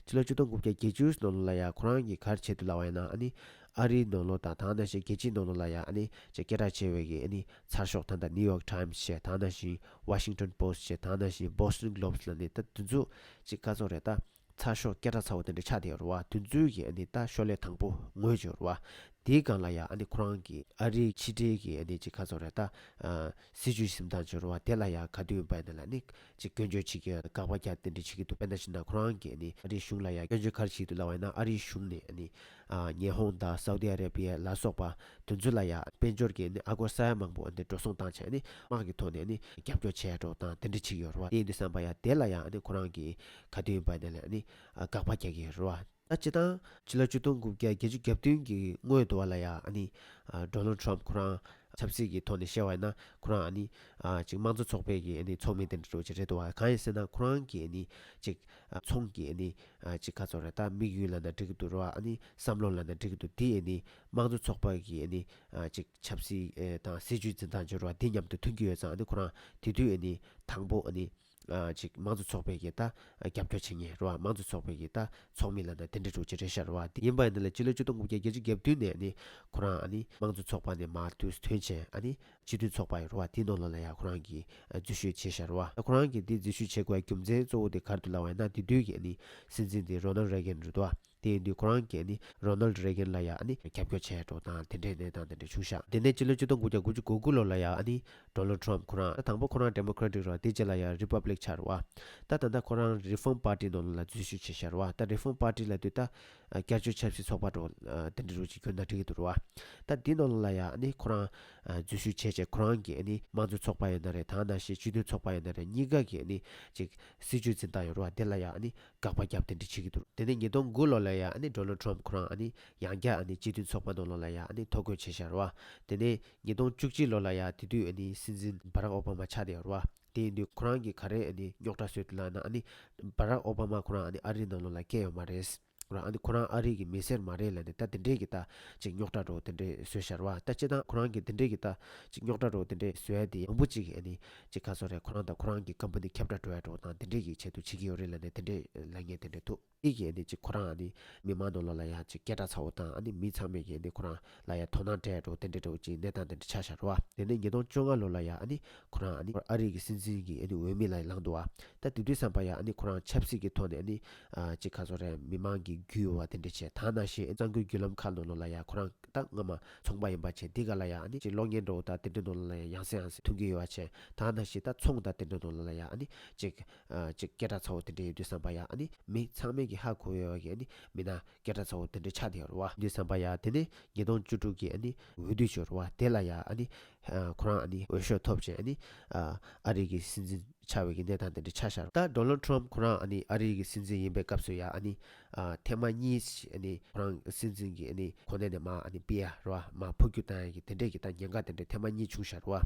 ཕྱི་ལོ་ཆིག་སྟོང་དགུ་བརྒྱ་བརྒྱད་ཅུ་ནང་ལོགས་ལ་ཡ་ཁོ་རང་གིས་ག་རེ་བྱེད་འདུག་ལབ་པ་ཡིན་ན། ཨ་ནི་ཨ་རིའི་ནང་ལོགས་དང་དེ་ནང་བཞིན་རྒྱལ་སྤྱིའི་ནང་ལོགས་ལ་ཡ་ཨ་ནི་ཅིག་སྐད་གྲགས་ཆེ་བའི་གི་ཨ་ནི་ཚགས་ཤོག་ད་ལྟ་ནིའུ་ཡོག་ཊའིམ་སི་བྱས། དེ་ནང་བཞིན་ཝ་ཤིང་ཊོན་པོ་སི་ཊི་བྱས། དེ་ནང་བཞིན་བྷོ་སི་ཊོན་གྷི་ལོབ་སི་ལབ་ནས་ད་དེ་ཚོ་ཅིག་ག་ཟེར་རེད། ད་ཚགས་ཤོག་སྐད་གྲགས་ཚ་བོ་དེ་འདྲ་ཆགས་བསྡད་ཡོད་རེད་བ། དེ་ཚོའི་གི་ཨ་ནི་ད་ཤོག་ལྷེ་དང་པོ་ངོས་ཡོད་རེད་བ། དེའི་སྒང་ལ་ཡ་ཨ་ནི་ཁོ་རང་གི་ཨ་རིའི་ཕྱི་འབྲེལ་གྱི་ཨ་ནི་ཅིག་ག་ཟེར་རེད། ད་ཨ་སྲིད་བྱུས་འཛིན་སྟངས་ཅིག་ཡོད་རེད་བ། དེ་ལ་ཡ་ག་དུས་ཡིན་པ་ཡིན་ན་ལ་ཨ་ནི་ཅིག་སྐྱོན་བརྗོད་བྱེད་ཀྱི་ཡོད། དགག་པ་རྒྱག་དེ་འདྲ་བྱེད་ཀྱི་འདུག་དཔེར་ན་བྱས་ན་ཁོ་རང་གིས་ཨ་ནི་ཨ་རིའི་གཞུང་ལ་ཡ་སྐྱོན་བརྗོད་ག་རེ་བྱེད་ཀྱི་འདུག་ལབ་པ་ཡིན་ན། ཨ་རིའི་གཞུང་ནས་ཨ་ནི་ཨ་ཉི་ཧོང་དང་སའུ་དི་ཨ་རེ་བི་ཡ་ལ་སོགས་པ་དེ་ཚོ་ལ་ཡ་དཔལ་འབྱོར་གྱི་ཨ་ནི་ཨ་སྒོར་ས་ཡ་མང་པོ་ཨ་ནི་འགྲོ་སོང་བཏང་བྱས་ཨ་ནི་དམག་གི་ཐོག་ནས་ཨ་ནི་རྒྱབ་སྐྱོར་བྱས་འགྲོ་དང་དེ་འདྲ་བྱེད་ཀྱི་ཡོད་རེད་བ། དེ་ཡིན་དུས་ཙམ་པ་ཡ་དེ་ལ་ཡ་ཨ་ནི་ཁོ་རང་གིས་ག་དུས་ཡིན་པ་ཡིན་ན་ལ་ཨ་ནི་ཨ་དགག་པ་རྒྱག་གི་ཡོད་རེད་བ། ད་སྤྱིར་བཏང་ཕྱི་ལོ་ཆིག་སྟོང་དགུ་བརྒྱ་བརྒྱད་ཅུ་གྱ་བདུན་གྱི་སྔོན་དུ་བ་ལ་ཡ་ཨ་ནི་ཨ་ཌོ་ནལ་ཊམ་ཁོ་རང་ཆབ་སྲིད་ཀྱི་ཐོག་ནས་བཤད་པ་ཡིན་ན་ཁོ་རང་ཨ་ནི་ཨ་ཅིག་དམངས་གཙོ་ཚོགས་པའི་གི་ཨ་ནི་ཚོགས་མི་དེ་འདྲ་འདྲ་བོ་ཅིག་རེད་འདུག་བ། གང་ཡིན་ཟེར་ན་ཁོ་རང་གི་ཨ་ནི་ཅིག་ཨ་ཚོང་གི་ཨ་ནི་ཨ་ཅིག་ག་ཟེར་རེད། ད་དམིགས་ཡུལ་ལབ་ན་འགྲིག་གི་འདུག་རེད་བ། ཨ་ནི་བསམ་བློ་ལབ་ན་འགྲིག་གི་འདུག་དེ་ཨ་ནི་དམངས་གཙོ་ཚོགས་པ་གི་ཨ་ནི་ཨ་ཅིག་ཆབ་སྲིད་ཨེ་དང་སྲིད་བྱུས་འཛིན་སྟངས་ཅིག་རེད་བ། དེ་མཉམ་དུ་མཐུན་གྱི་ཡོད་ཙང་ཨ་ནི་ཁོ་རང་དེ་དུས་ཨ་ནི་དང་པོ་ཨ་ནི་ཨ་ཅིག་དམངས་གཙོ་ཚོགས་པའི་གི་ད་རྒྱབ་སྐྱོར་བྱེད་མཁན་རེད་བ། དམངས་གཙོ་ཚོགས་པའི་གི་ད་ཚོགས་མི་ལབ་ན་དེ་འདྲ་འདྲ་བོ་ཅིག་རེད་ཤག་རེད་བ། དེ་ཡིན་པ་ཡིན་ན་ལ་ཕྱི་ལོ་ཆིག་སྟོང་དགུ་བརྒྱ་བརྒྱད་ཅུ་གྱ་བདུན་ནས་ནི་ཁོ་རང་ཨ་ནི་དམངས་གཙོ་ཚོགས་པ་ནས་མར་དུས་ཐོན་བྱས་ཨ་ནི་སྤྱི་མཐུན་ཚོགས་པ་ཡོད་རེད་བ། དེ་ནང་ལོགས་ལ་ཡ་ཁོ་རང་གིས་ཨ་འཛུལ་ཞུགས་བྱས་ཤག་རེད་བ། ད་ཁོ་རང་གིས་དེ་འཛུལ་ཞུགས་བྱེད་དགོས་པའི་རྒྱུ་མཚན་གཙོ་བོ་དེ་ག་རེ་འདུག་ལབ་པ་ཡིན་ན་དེ་དུས་ཀྱི་ཨ་ནི་སྲིད་འཛིན་དེ་རོ་ནལ་རེ་གན་རེད་འདུག་བ། དེ་ཡིན་དུས་ཁོ་རང་གིས་ནི་རོ་ནལ་རེ་གན་ལ་ཡ་ཨ་ནི་རྒྱབ་སྐྱོར་བྱས་འགྲོ་དང་དེ་འདྲའི་གནས་སྟངས་དེ་འདྲ་བྱུང་ཤག་དེ་ནས་ཕྱི་ལོ་ཆིག་སྟོང་དགུ་བརྒྱ་དགུ་བཅུ་གོ་དགུ་ལོ་ལ་ཡ་ཨ་ནི་ཌོ་ནལ་ཊམ་ཁོ་རང་ད་དང་པོ་ཁོ་རང་ཌེ་མོ་ཀེ་རེ་ཊིག་རེད་བ། དེ་རྗེས་ལ་ཡ་རི་པབ་ལིག་ཆགས་རེད་བ། ད་ད་ལྟ་ཁོ་རང་རི་ཕོམ་པར་ཊི་ནང་ལ་འཛུལ་ཞུགས་བྱས་ཤག་རེད་བ། ད་རི་ཕོམ་པར་ཊི་ལབ་དུས་ད་ཨ་བསྐྱར་བཅོས་ཆབ་སྲིད་ཚོགས་པ་འདྲ་བོ་ཨ་དེ་འདྲ་འདྲ་བོ་ཅིག་གྱུར་ན་འགྲིག་གི་འདུག་རེད་བ། ད་འདི་ནང་ལ་ཡ་ཨ་ནི་ཁོ་རང་ཨ་འཛུལ་ཞུགས་བྱས་བྱས་ཁོ་རང་གིས་ཨ་ནི་དམངས་གཙོ་ཚོགས་པ་ཡིན་ན་རེད། ད་ནང་བཞིན་སྤྱི་མཐུན་ཚོགས་པ་ཡིན་ན་རེད། གཉིས་ཀ་གིས་ཨ་ནི་ཅིག་སྲིད་བྱུས་འཛིན་སྟངས་ཡོད་རེད་བ། དེ་ལ་ཡ་ཨ་ནི་དགག་པ་བརྒྱབ་དེ་འདྲ་བྱེད་ཀྱི་འདུག་དེ་ནས་ཉིས་སྟོང་དགུ་ལོ་ལ་ཡ་ཨ་ནི་ཌོ་ནལ་ཊམ་ཁོ་རང་ཨ་ནི་ཡང་བསྐྱར་ཨ་ནི་སྤྱི་མཐུན་ཚོགས་པ་ནང་ལོགས་ལ་ཡ་ཨ་ནི་ཐོ་འགོད་བྱས་ཤག་རེད་བ། དེ་ནས་ཉིས་སྟོང་བཅུ་གཅིག་ལོ་ལ་ཡ་དེ་དུས་ཨ་ནི་སྲིད་འཛིན་བྷ་རག་ཨོ་བྷ་མ་ཆགས་བསྡད་ཡོད་རེད་བ། དེ་ཡིན་དུས་ཁོ་རང་གིས་ག་རེ་ཨ་ནི་རྙོག་དྲ་བཟོས་འདུག་ལབ་ན་ཨ་ནི་བྷ་རག་ཨོ་བྷ་མ་ཁོ་རང་ཨ་ནི་ཨ་རིའི་ནང་ལོགས་ལ་སྐྱེས་ཡོད་མ་རེད། ར་ཨ་ནི་ཁོ་རང་ཨ་རི་གི་མི་སེར་མ་རེད་ལབ་ནས་ད་དེ་འདྲས་ཀྱི་ད་ཅིག་རྙོག་དྲ་འདྲ་བོ་དེ་འདྲས་བཟོས་ཤག་རེད་བ། ད་སྤྱིར་བཏང་ཁོ་རང་གིས་དེ་འདྲས་ཀྱི་ད་ཅིག་རྙོག་དྲ་འདྲ་བོ་དེ་འདྲས་བཟོས་ཡ་དེ་མང་པོ་ཅིག་གིས་ཨ་ནི་ཅིག་ག་ཟེར་རེད། ཁོ་རང་དང་ཁོ་རང་གི་ཀམ་པ་ནི་ཁྱབ་བསྒྲགས་འགྲོ་ཡ་འདྲ་བོ་དང་དེ་འདྲས་ཀྱི་ཆེད་དུ་བྱེད་ཀྱི་ཡོད་རེད་ལབ་ནས་དེ་འདྲས་ལབ་མཁན་དེ་འདྲས་འདུག་དེ་གིས་ཨ་ནི་ཅིག་ཁོ་རང་ཨ་ནི་མི་མང་ནང་ལོགས་ལ་ཡ་ཅིག་སྐད་གྲགས་ཚ་བོ་དང་ཨ་ནི་མི་ཚང་མས་ཀྱིས་ཨ་ནི་ཁོ་རང་ལ་ཡ་དོ་སྣང་སྤྲད་ཡ་འདྲ་བོ་དེ་འདྲས་འདྲ་བོ་ཅིག་གནས་སྟངས་དེ་འདྲས་ཆགས་ཤག་རེད་བ། དེ་ནས་ཉིས་སྟོང་བཅོ་ལྔ་ལོ་ལ་ཡ་ཨ་ནི་ཁོ་རང་ཨ་ནི་ཨ་རི་གི་སྲིད་འཛིན་གྱི་ཨ་ནི་འོས་མི་ལ་ཡ་ལངས་འདུག་བ། ད་དེ་དུས་ཙམ་པ་ཡ་ཨ་ནི་ཁོ་རང་ཆབ་སྲིད་ཀྱི་ཐོག་ནས་ཨ་ནི་ཨ་ཅིག་ག་ཟེར་རེད། མི་མང་གི་རྒྱུས་ཡོད་པ་དེ་འདྲ་བྱས། ད་ནང་བཞིན་གཙང་པོའི་བརྒྱུད་ལམ་ཁག་ནང་ལོགས་ལ་ཡ་ཁོ་རང་ ད་སྔ་མ་ཚོང་པ་ཡིན་པ་བྱས་འདི་ག་ལ་ཡ་ཨ་ནི་ཅིག་གློག་བརྙན་འདྲ་བོ་དང་དེ་འདྲའི་ནང་ལ་ཡ་ཡང་སེ་ཡང་སེ་མཐོང་གི་ཡོད་པ་བྱས། ད་ནང་བཞིན་ད་ཚོང་དང་དེ་འདྲའི་ནང་ལ་ཡ་ཨ་ནི་ཅིག་ཨ་ཅིག་སྐད་གྲགས་ཚ་བོ་དེ་འདྲ་ཡོད་དུས་ཙམ་པ་ཡ་ཨ་ནི་མི་ཚང་མས་ཀྱི་ཧ་གོ་ཡོད་པ་གི་ཨ་ནི་མི་སྣ་སྐད་གྲགས་ཚ་བོ་དེ་འདྲ་ཆགས་བསྡད་ཡོད་རེད་བ། དུས་ཙམ་པ་ཡ་དེ་ནས་ཉིས་སྟོང་བཅུ་དྲུག་གི་ཨ་ནི་འོས་བསྡུ་ཅིག་ཡོད་རེད་བ། དེ་ལ་ཡ་ཨ་ནི་ཨ་ཁོ་རང་ཨ་ནི་འོས་ཤོག་ཐོབ་བྱས་ཨ་ནི་ཨ་ཨ་རི་གི་སྲིད་འཛིན་ཆགས་པའི་གི་གནས་སྟངས་དེ་འདྲ་ཆགས་ཤག་ད་ཌོ་ནལ་ཌི་ཊརམ་ཕི་ཁོ་རང་ཨ་ནི་ཨ་རི་གི་སྲིད་འཛིན་ཡིན་པའི་སྐབས་སུ་ཡ་ཨ་ནི་ཨ་ཐེངས་མ་གཉིས་ཤིག་ཨ་ནི་ཁོ་རང་སྲིད་འཛིན་གྱི་ཨ་ནི་གོ་གནས་ནས་མར་ཨ་ནི་ཕུད་ཡ་རེད་བ། མར་འཕོ་འགྱུར་བཏང་ཡ་གི་དེ་འདྲས་ཀྱི་ད་ཉེན་ཁ་དེ་འདྲས་ཐེངས་མ་གཉིས་བྱུང་ཤག་རེད་བ།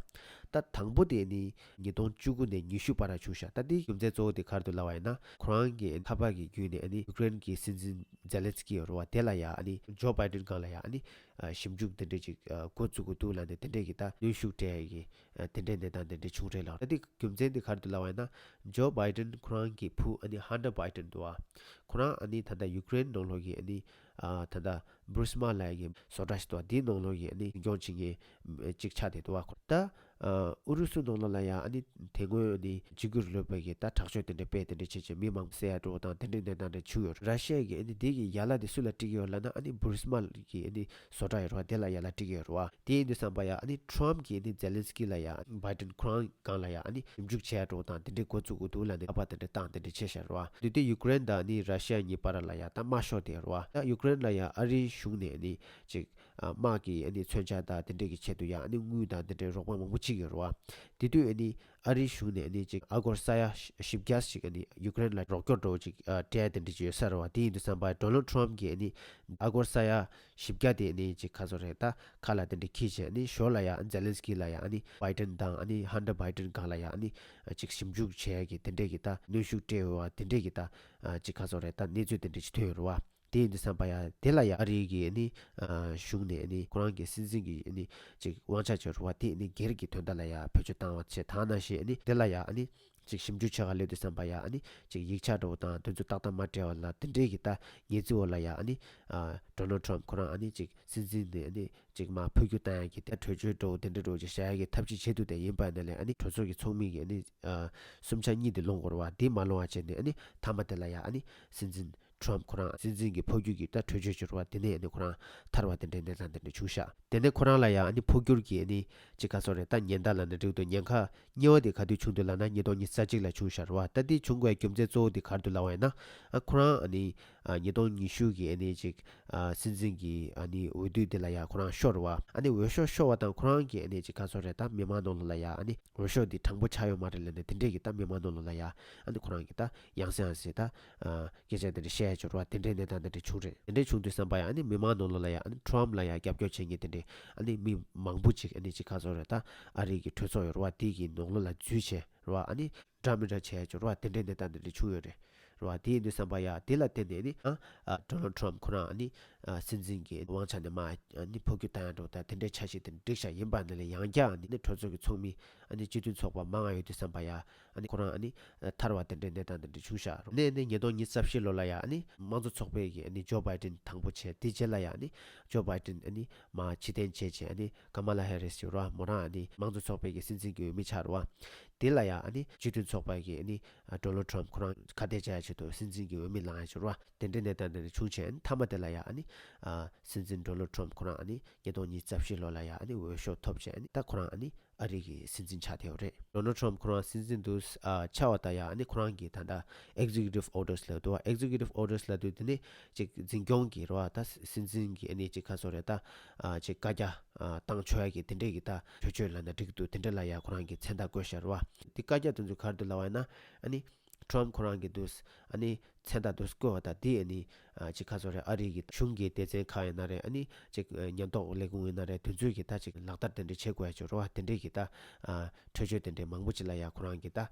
ད་དང་པོ་དེ་ཨ་ནི་ཉིས་སྟོང་བཅུ་དགུ་ནས་ཉི་ཤུ་བར་བྱུང་ཤག་ད་དེའི་རྒྱུ་མཚན་གཙོ་བོ་དེ་ག་རེ་འདུག་ལབ་པ་ཡིན་ན། ཁོ་རང་གི་འཐབ་པ་གི་བརྒྱུད་ནས་ཨ་ནི་ཡུ་ཀེ་རེན་གྱི་སྲིད་འཛིན་ཛེ་ལན་སི་ཀི་ཡོད་རེད་བ། དེ་ལ་ཡ་ཨ་ནི་ཇོ་བྷའི་ཌེན་སྒང་ལ་ཡ་ཨ་ནི་ཨ་ཞིབ་འཇུག་དེ་འདྲས་ཅིག་ཨ་འགོ་བཙུགས་དགོས་འདུག་ལབ་ནས་དེ་འདྲས་ཀྱི་ད་གནོན་ཤུགས་སྤྲད་ཡ་གི་ཨ་དེ་འདྲའི་གནས་སྟངས་དེ་འདྲ་བྱུང་རེད་ལ། ད་དེ་རྒྱུ་མཚན་དེ་ག་རེ་འདུག་ལབ་པ་ཡིན་ན། ཇོ་བྷའི་ཌེན་ཁོ་རང་གི་བུ་ཨ་ནི་ཧན་ཊར་བྷའི་ཌེན་འདུག་བ། ཁོ་རང་ཨ་ནི་ད་ལྟ་ཡུ་ཀེ་རེན་ནང་ལོགས་ཀྱི་ཨ་ནི་ཨ་ད་ལྟ་བུ་རི་སི་མ་ལབ་ཡ་གི་བཟོ་གྲྭ་ཞིག་འདུག་བ། དེའི་ནང་ལོགས་ཀྱི་ཨ་ནི་འཛིན་སྐྱོང་བྱེད་མཁན་གཅིག་ཆགས་བསྡད་འདུག་བ། ད་ཨ་ཨུ་རུ་སུ་ནང་ལོགས་ལ་ཡ་ཨ་ནི་དེ་སྔོན་ཨ་ནི་འཇིགས་སྐུལ་རིང་ལུགས་པ་གི་ད་དྲག་སྤྱོད་དེ་འདྲ་སྤེལ་དེ་འདྲ་བྱས་བྱས་མི་མང་པོ་བསད་ཡ་འདྲ་བོ་དང་དེ་འདྲའི་གནས་སྟངས་དེ་འདྲ་བྱུང་ཡོད་རེད། ར་ཤི་ཡ་གི་ཨ་ནི་དེ་གི་ཡན་ལག་དེ་སུ་ལ་སྤྲད་ཀྱི་ཡོད་ལབ་ན། ཨ་ནི་བུ་རི་སི་མ་གི་ཨ་ནི་བཟོ་གྲྭ་ཡོད་རེད་བ། དེ་ལ་ཡན་ལག་སྤྲད་ཀྱི་ཡོད་རེད་བ། དེ་ཡིན་དུས་ཙམ་པ་ཡ་ཨ་ནི་ཊརམ་གྱིས་ཨ་ནི་ཛེ་ལན་སི་ཀི་ལ་ཡ་བྷའི་ཌེན་ཁོ་རང་སྒང་ལ་ཡ་ཨ་ནི་ཞིབ་འཇུག་བྱས་འགྲོ་དང་དེ་འདྲའི་འགོ་བཙུགས་དགོས་འདུག་ལབ་ནས་ཁ་པར་དེ་འདྲ་བཏང་དེ་འདྲ་བྱས་ཤག་རེད་བ། དེ་དུས་ཡུ་ཀེ་རེན་དང་ཨ་ནི་ར་ཤི་ཡ་གཉིས་བར་ལ་ཡ་ད་དམར་ཤོག་དེ་རེད་བ། ད་ཡུ་ཀེ་རེན་ལ་ཡ་ཨ་རིའི་གཞུང་ནས་ཨ་ནི་ཅིག་ཨ་དམག་གི་ཨ་ནི་མཚོན་ཆ་དང་དེ་འདྲའི་གི་ཆེད་དུ་ཡ་ཨ་ནི་དངུལ་དང་དེ་འདྲའི་རོགས་པ་མང་པོ་བྱེད་ཀྱི་ཡོད་རེད་བ། དེ་དུས་ཨ་ནི་ཨ་རིའི་གཞུང་ནས་ཨ་ནི་ཅིག་ཨ་སྒོར་ས་ཡ་བཞི་བརྒྱ་ཞིག་ཨ་ནི་ཡུ་ཀེ་རེན་ལ་རོགས་སྐྱོར་འདྲ་བོ་ཅིག་ཨ་སྤྲད་དེ་འདྲ་ཅིག་ཡོད་ས་རེད་བ། དེ་ཡིན་དུས་ཙམ་པ་ཌོ་ནལ་ཌི་ཊརམ་གྱིས་ཨ་ནི་ཨ་སྒོར་ས་ཡ་བཞི་བརྒྱ་དེ་ཨ་ནི་ཅིག་ག་ཚོད་རེད། ད་ཁ་ལག་དེ་འདྲ་འཁྱེར་བྱས་ཨ་ནི་ཞོར་ལ་ཡ་ཨ་ནི་ཛེ་ལན་སི་ཀི་ལ་ཡ་ཨ་ནི་བྷའི་ཌེན་དང་ཨ་ནི་ཧན་ཊར་བྷའི་ཌེན་སྒང་ལ་ཡ་ཨ་ནི་ཅིག་ཞིབ་འཇུག་བྱས་ཀྱི་དེ་འདྲས་ཀྱི་ད་གནོན་ཤུགས་སྤྲད་ཡོད་བ། དེ་འདྲས་ཀྱི་ད་ཅིག་ག་ཚོད་རེད། ད་གནས་ཚུལ་དེ་འདྲས་ཅིག་ཐོན་ཡོད་རེད་བ། དེ་ཡིན་དུས་ཙམ་པ་ཡ་དེ་ལ་ཡ་ཨ་རི་གི་ཨ་ནི་གཞུང་ནས་ཨ་ནི་ཁོ་རང་གི་སྲིད་འཛིན་གྱི་ཨ་ནི་ཅིག་དབང་ཆ་ཅིག་ཡོད་རེད་བ། དེ་ཨ་ནི་སྒེར་གྱི་དོན་དག་ལ་ཡ་བེད་སྤྱོད་བཏང་བ་བྱས། ད་ནང་བཞིན་ཨ་ནི་དེ་ལ་ཡ་ཨ་ནི་ཅིག་ཞིབ་འཇུག་བྱེད་ག་སླེབས་དུས་ཙམ་པ་ཡ་ཨ་ནི་ཅིག་ཡིག་ཆ་འདྲ་བོ་དང་དེ་ཚོ་ཏག་ཏག་མ་སྤྲད་པ་ལ་དེ་འདྲའི་གི་ད་ཉེས་ཚིག་འོག་ལ་ཡ་ཨ་ནི་ཨ་ཌོ་ནལ་ཌི་ཊརམ་ཁོ་རང་ཨ་ནི་ཅིག་སྲིད་འཛིན་ནས་ཨ་ནི་ཅིག་མར་འཕོ་འགྱུར་བཏང་ཡ་གི་ད་གྲོས་ཆོད་འདྲ་བོ་དེ་འདྲ་འདྲ་བོ་ཅིག་བཞག་ཡ་གི་ཐབས་ཤེས་བྱེད་དུས་དེ་ཡིན་པ་ནི་ལས་ཨ་ནི་གྲོས་ཚོགས་ཀྱི་ཚོགས་མི་གི་ཨ་ནི་ཨ་གསུམ་ཆ་གཉིས་དེ་ལོངས་དགོས་རེད་བ། དེ་མ་ལོངས་པ་བྱས་ནས་ཨ་ནི་མཐའ་མ་དེ་ལ་ཡ་ཨ་ནི་སྲིད་འཛིན་ཊརམ་ཁོ་རང་སྲིད་འཛིན་གྱི་འཕོ་འགྱུར་གྱི་ད་གྲོས་ཆོད་ཅིག་ཡོད་རེད་བ། དེ་ནས་ཨ་ནི་ཁོ་རང་ཐར་བ་དེ་འདྲའི་གནས་སྟངས་དེ་འདྲ་བྱུང་ཤག་དེ་ནས་ཁོ་རང་ལ་ཡ་ཨ་ནི་འཕོ་འགྱུར་གྱི་ཨ་ནི་ཅིག་ག་ཚོད་རེད། ད་ཉེན་བརྡ་ལབ་ན་འགྲིག་འདུག་ཉེན་ཁ་གཉིས་པ་དེ་ག་དུས་བྱུང་འདུག་ལབ་ན་ཉིས་སྟོང་ཉི་ཤུ་རྩ་གཅིག་ལ་བྱུང་ཤག་རེད་བ། ད་དེ་བྱུང་དགོས་རྒྱུ་མཚན་གཙོ་བོ་དེ་ག་རེ་འདུག་ལབ་པ་ཡིན་ན། ཨ་ཁོ་རང་ཨ་ནི་ཨ་ཉིས་སྟོང་ཉི་ཤུ་གི་ཨ་ནི་ཅིག་ཨ་སྲིད་འཛིན་གྱི་ཨ་ནི་འོས་བསྡུ་དེ་ལ་ཡ་ཁོ་རང་ཤོར་བ། ཨ་ནི་འོས་ཤོག་ཤོར་བ་དང་ཁོ་རང་གི་ཨ་ནི་ཅིག་ག་ཚོད་རེད། ད་མི་མང་ནང་ལོགས་ལ་ཡ་ཨ་ནི་འོས་ཤོག་འདི་དྲང་པོ་ཆགས་ཡོད་མ་རེད་ལབ་ནས་དེ་འདྲས་ཀྱི་ད་མི་མང་ནང་ལོགས་ལ་ཡ་ཨ་ནི་ཁོ་རང་གི་ད་ཡང་སེ་ཡང་སེ་ད་ཨ་སྐད་ཆ་དེ་འདྲ་བཤད་ཡ་ཅིག་ཡོད་རེད་བ། དེ་འདྲའི་གནས་སྟངས་དེ་འདྲ་བྱུང་རེད། དེ་འདྲ་བྱུང་དུས་ཙམ་པ་ཡ་ཨ་ནི་མི་མང་ནང་ལོགས་ལ་ཡ་ཨ་ནི་ཊརམ་ལ་ཡ་རྒྱབ་སྐྱོར་བྱེད་མཁན་དེ་འདྲའི་ཨ་ནི་མི་མང་པོ་ཅིག་ཨ་ནི་ཅིག་ག་ཚོད་རེད། ད་ཨ་རི་གི་གྲོས་ཚོགས་ཡོད་རེད་བ། དེ་གི་ནང་ལོགས་ལ་འཛུལ་བྱས་རེད་བ། ཨ་ནི་འདྲ་མི་འདྲ་བྱས་ཡ་ཅིག་ཡོད་རེད་བ། དེ་འདྲའི་གནས་སྟངས་དེ་འདྲ་བྱུང་ཡོད་རེད་བ། དེ་ཡིན་དུས་ཙམ་པ་ཡ་དེ་ལ་བརྟེན་ནས་ཨ་ནི་ཨ་ཌོ་ནལ་ཌི་ཊརམ་ཁོ་རང་ཨ་ནི་ཨ་སྲིད་འཛིན་གྱི་དབང་ཆ་ནས་མར་ཨ་ནི་འཕོ་འགྱུར་བཏང་ཡ་འདྲ་བོ་དང་དེ་འདྲའི་འཆར་གཞི་དེ་འགྲིག་ཤག་ཡིན་པ་ནི་ལས་ཡང་བསྐྱར་ཨ་ནི་གྲོས་ཚོགས་ཀྱི་ཚོགས་མི་ཨ་ནི་སྤྱི་མཐུན་ཚོགས་པ་མང་ང་ཡོད་དུས་ཙམ་པ་ཡ་ཨ་ནི་ཁོ་རང་ཨ་ནི་ཐར་བ་དེ་འདྲའི་གནས་སྟངས་དེ་འདྲ་བྱུང་ཤག་ནས་ནས་ཉིས་སྟོང་ཉི་ཤུ་རྩ་བཞི་ལོ་ལ་ཡ་ཨ་ནི་དམངས་གཙོ་ཚོགས་པའི་གི་ཨ་ནི་ཇོ་བྷའི་ཌེན་དང་པོ་བྱས། དེ་རྗེས་ལ་ཡ་ཨ་ནི་ཇོ་བྷའི་ཌེན་ཨ་ནི་མར་ཕྱིར་འཐེན་བྱས་བྱས་ཨ་ནི་ཀ་མ་ལ་ཧེ་རིས་ཡོད་རེད་བ། མོ་རང་ཨ་ནི་དམངས་གཙོ་ཚོགས་པའི་གི་སྲིད་འཛིན་གྱི་འོས་མི་ཆགས་རེད་བ། དེ་ལ་ཡ་ཨ་ནི་སྤྱི་མཐུན་ཚོགས་པ་གི་ཨ་ནི་ཌོ་ནལ་ཌི་ཊརམ་ཁོ་རང་ཁ་གཏད་བཅག་ཡ་ཆེད་དུ་སྲིད་འཛིན་གྱི་འོས་མི་ལངས་ཡ་ཅིག་ཡོད་རེད་བ། དེ་འདྲའི་གནས་སྟངས་དེ་འདྲ་བྱུང་བྱས་ཨ་ནི་མཐའ་མ་དེ་ལ་ཡ་ཨ་ནི་ཨ་སྲིད་འཛིན་ཌོ་ནལ་ཌི་ཊརམ་ཁོ་རང་ཨ་ནི་ཉིས་སྟོང་ཉི་ཤུ་རྩ་བཞི་ལོ་ལ་ཡ་ཨ་ནི་འོས་ཤོག་ཐོབ་བྱས་ཨ་ནི་ད་ཁོ་རང་ཨ་ནི་ཨ་རི་གི་སྲིད་འཛིན་ཆགས་བསྡད་ཡོད་རེད། ཌོ་ནལ་ཌི་ཊརམ་ཁོ་རང་སྲིད་འཛིན་དུ་ཨ་ཆགས་པ་དང་ཡ་ཨ་ནི་ཁོ་རང་གི་ད་ལྟ་ཨེག་ཛི་ཀུ་ཊིབ་ཨོར་ཌར་ལབ་འདུག་ཨེག་ཛི་ཀུ་ཊིབ་ཨོར་ཌར་ལབ་དུས་དེ་ནི་ཅིག་འཛིན་སྐྱོང་གི་རེད་བ། ད་སྲིད་འཛིན་གྱི་ཨ་ནི་ཅིག་ག་ཚོད་རེད། ད་ཨ་ཅིག་བཀའ་རྒྱ་ཨ་བཏང་ཆོག་ཡ་གི་དེ་འདྲས་ཀྱི་ད་གྲོས་ཆོད་ལབ་ན་འགྲིག་འདུག་དེ་འདྲས་ལ་ཡ་ཁོ་རང་གི་མཚན་རྟགས་བཀོད་བཞག་རེད་བ། དེ་བཀའ་རྒྱ་དེ་ཚོ་ག་རེ་འདུག་ལབ་པ་ཡིན་ན། ཨ་ནི་ཊརམ་ཁོ་རང་གི་འདུག་ཨ་ནི་མཚན་རྟགས་འདུག་བཀོད་པ་དང་དེ་ཨ་ནི་ཨ་ཅིག་ག་ཚོད་རེད། ཨ་རི་གི་གཞུང་གི་སྡེ་ཚན་ཁག་ཡིན་ན་རེད། ཨ་ནི་ཅིག་ཨ་ཉེན་རྟོག་ལས་ཁུངས་ཡིན་ན་རེད། དེ་ཚོས་ཀྱི་ད་ཅིག་ལག་བསྟར་དེ་འདྲས་བྱེད་དགོས་ཡ་ཅིག་རེད་བ། དེ་འདྲས་ཀྱི་ད་ཨ་གྲོས་ཆོད་དེ་འདྲས་མང་པོ་ཅིག་ལ་ཡ་ཁོ་རང་གི་ད་ཨ་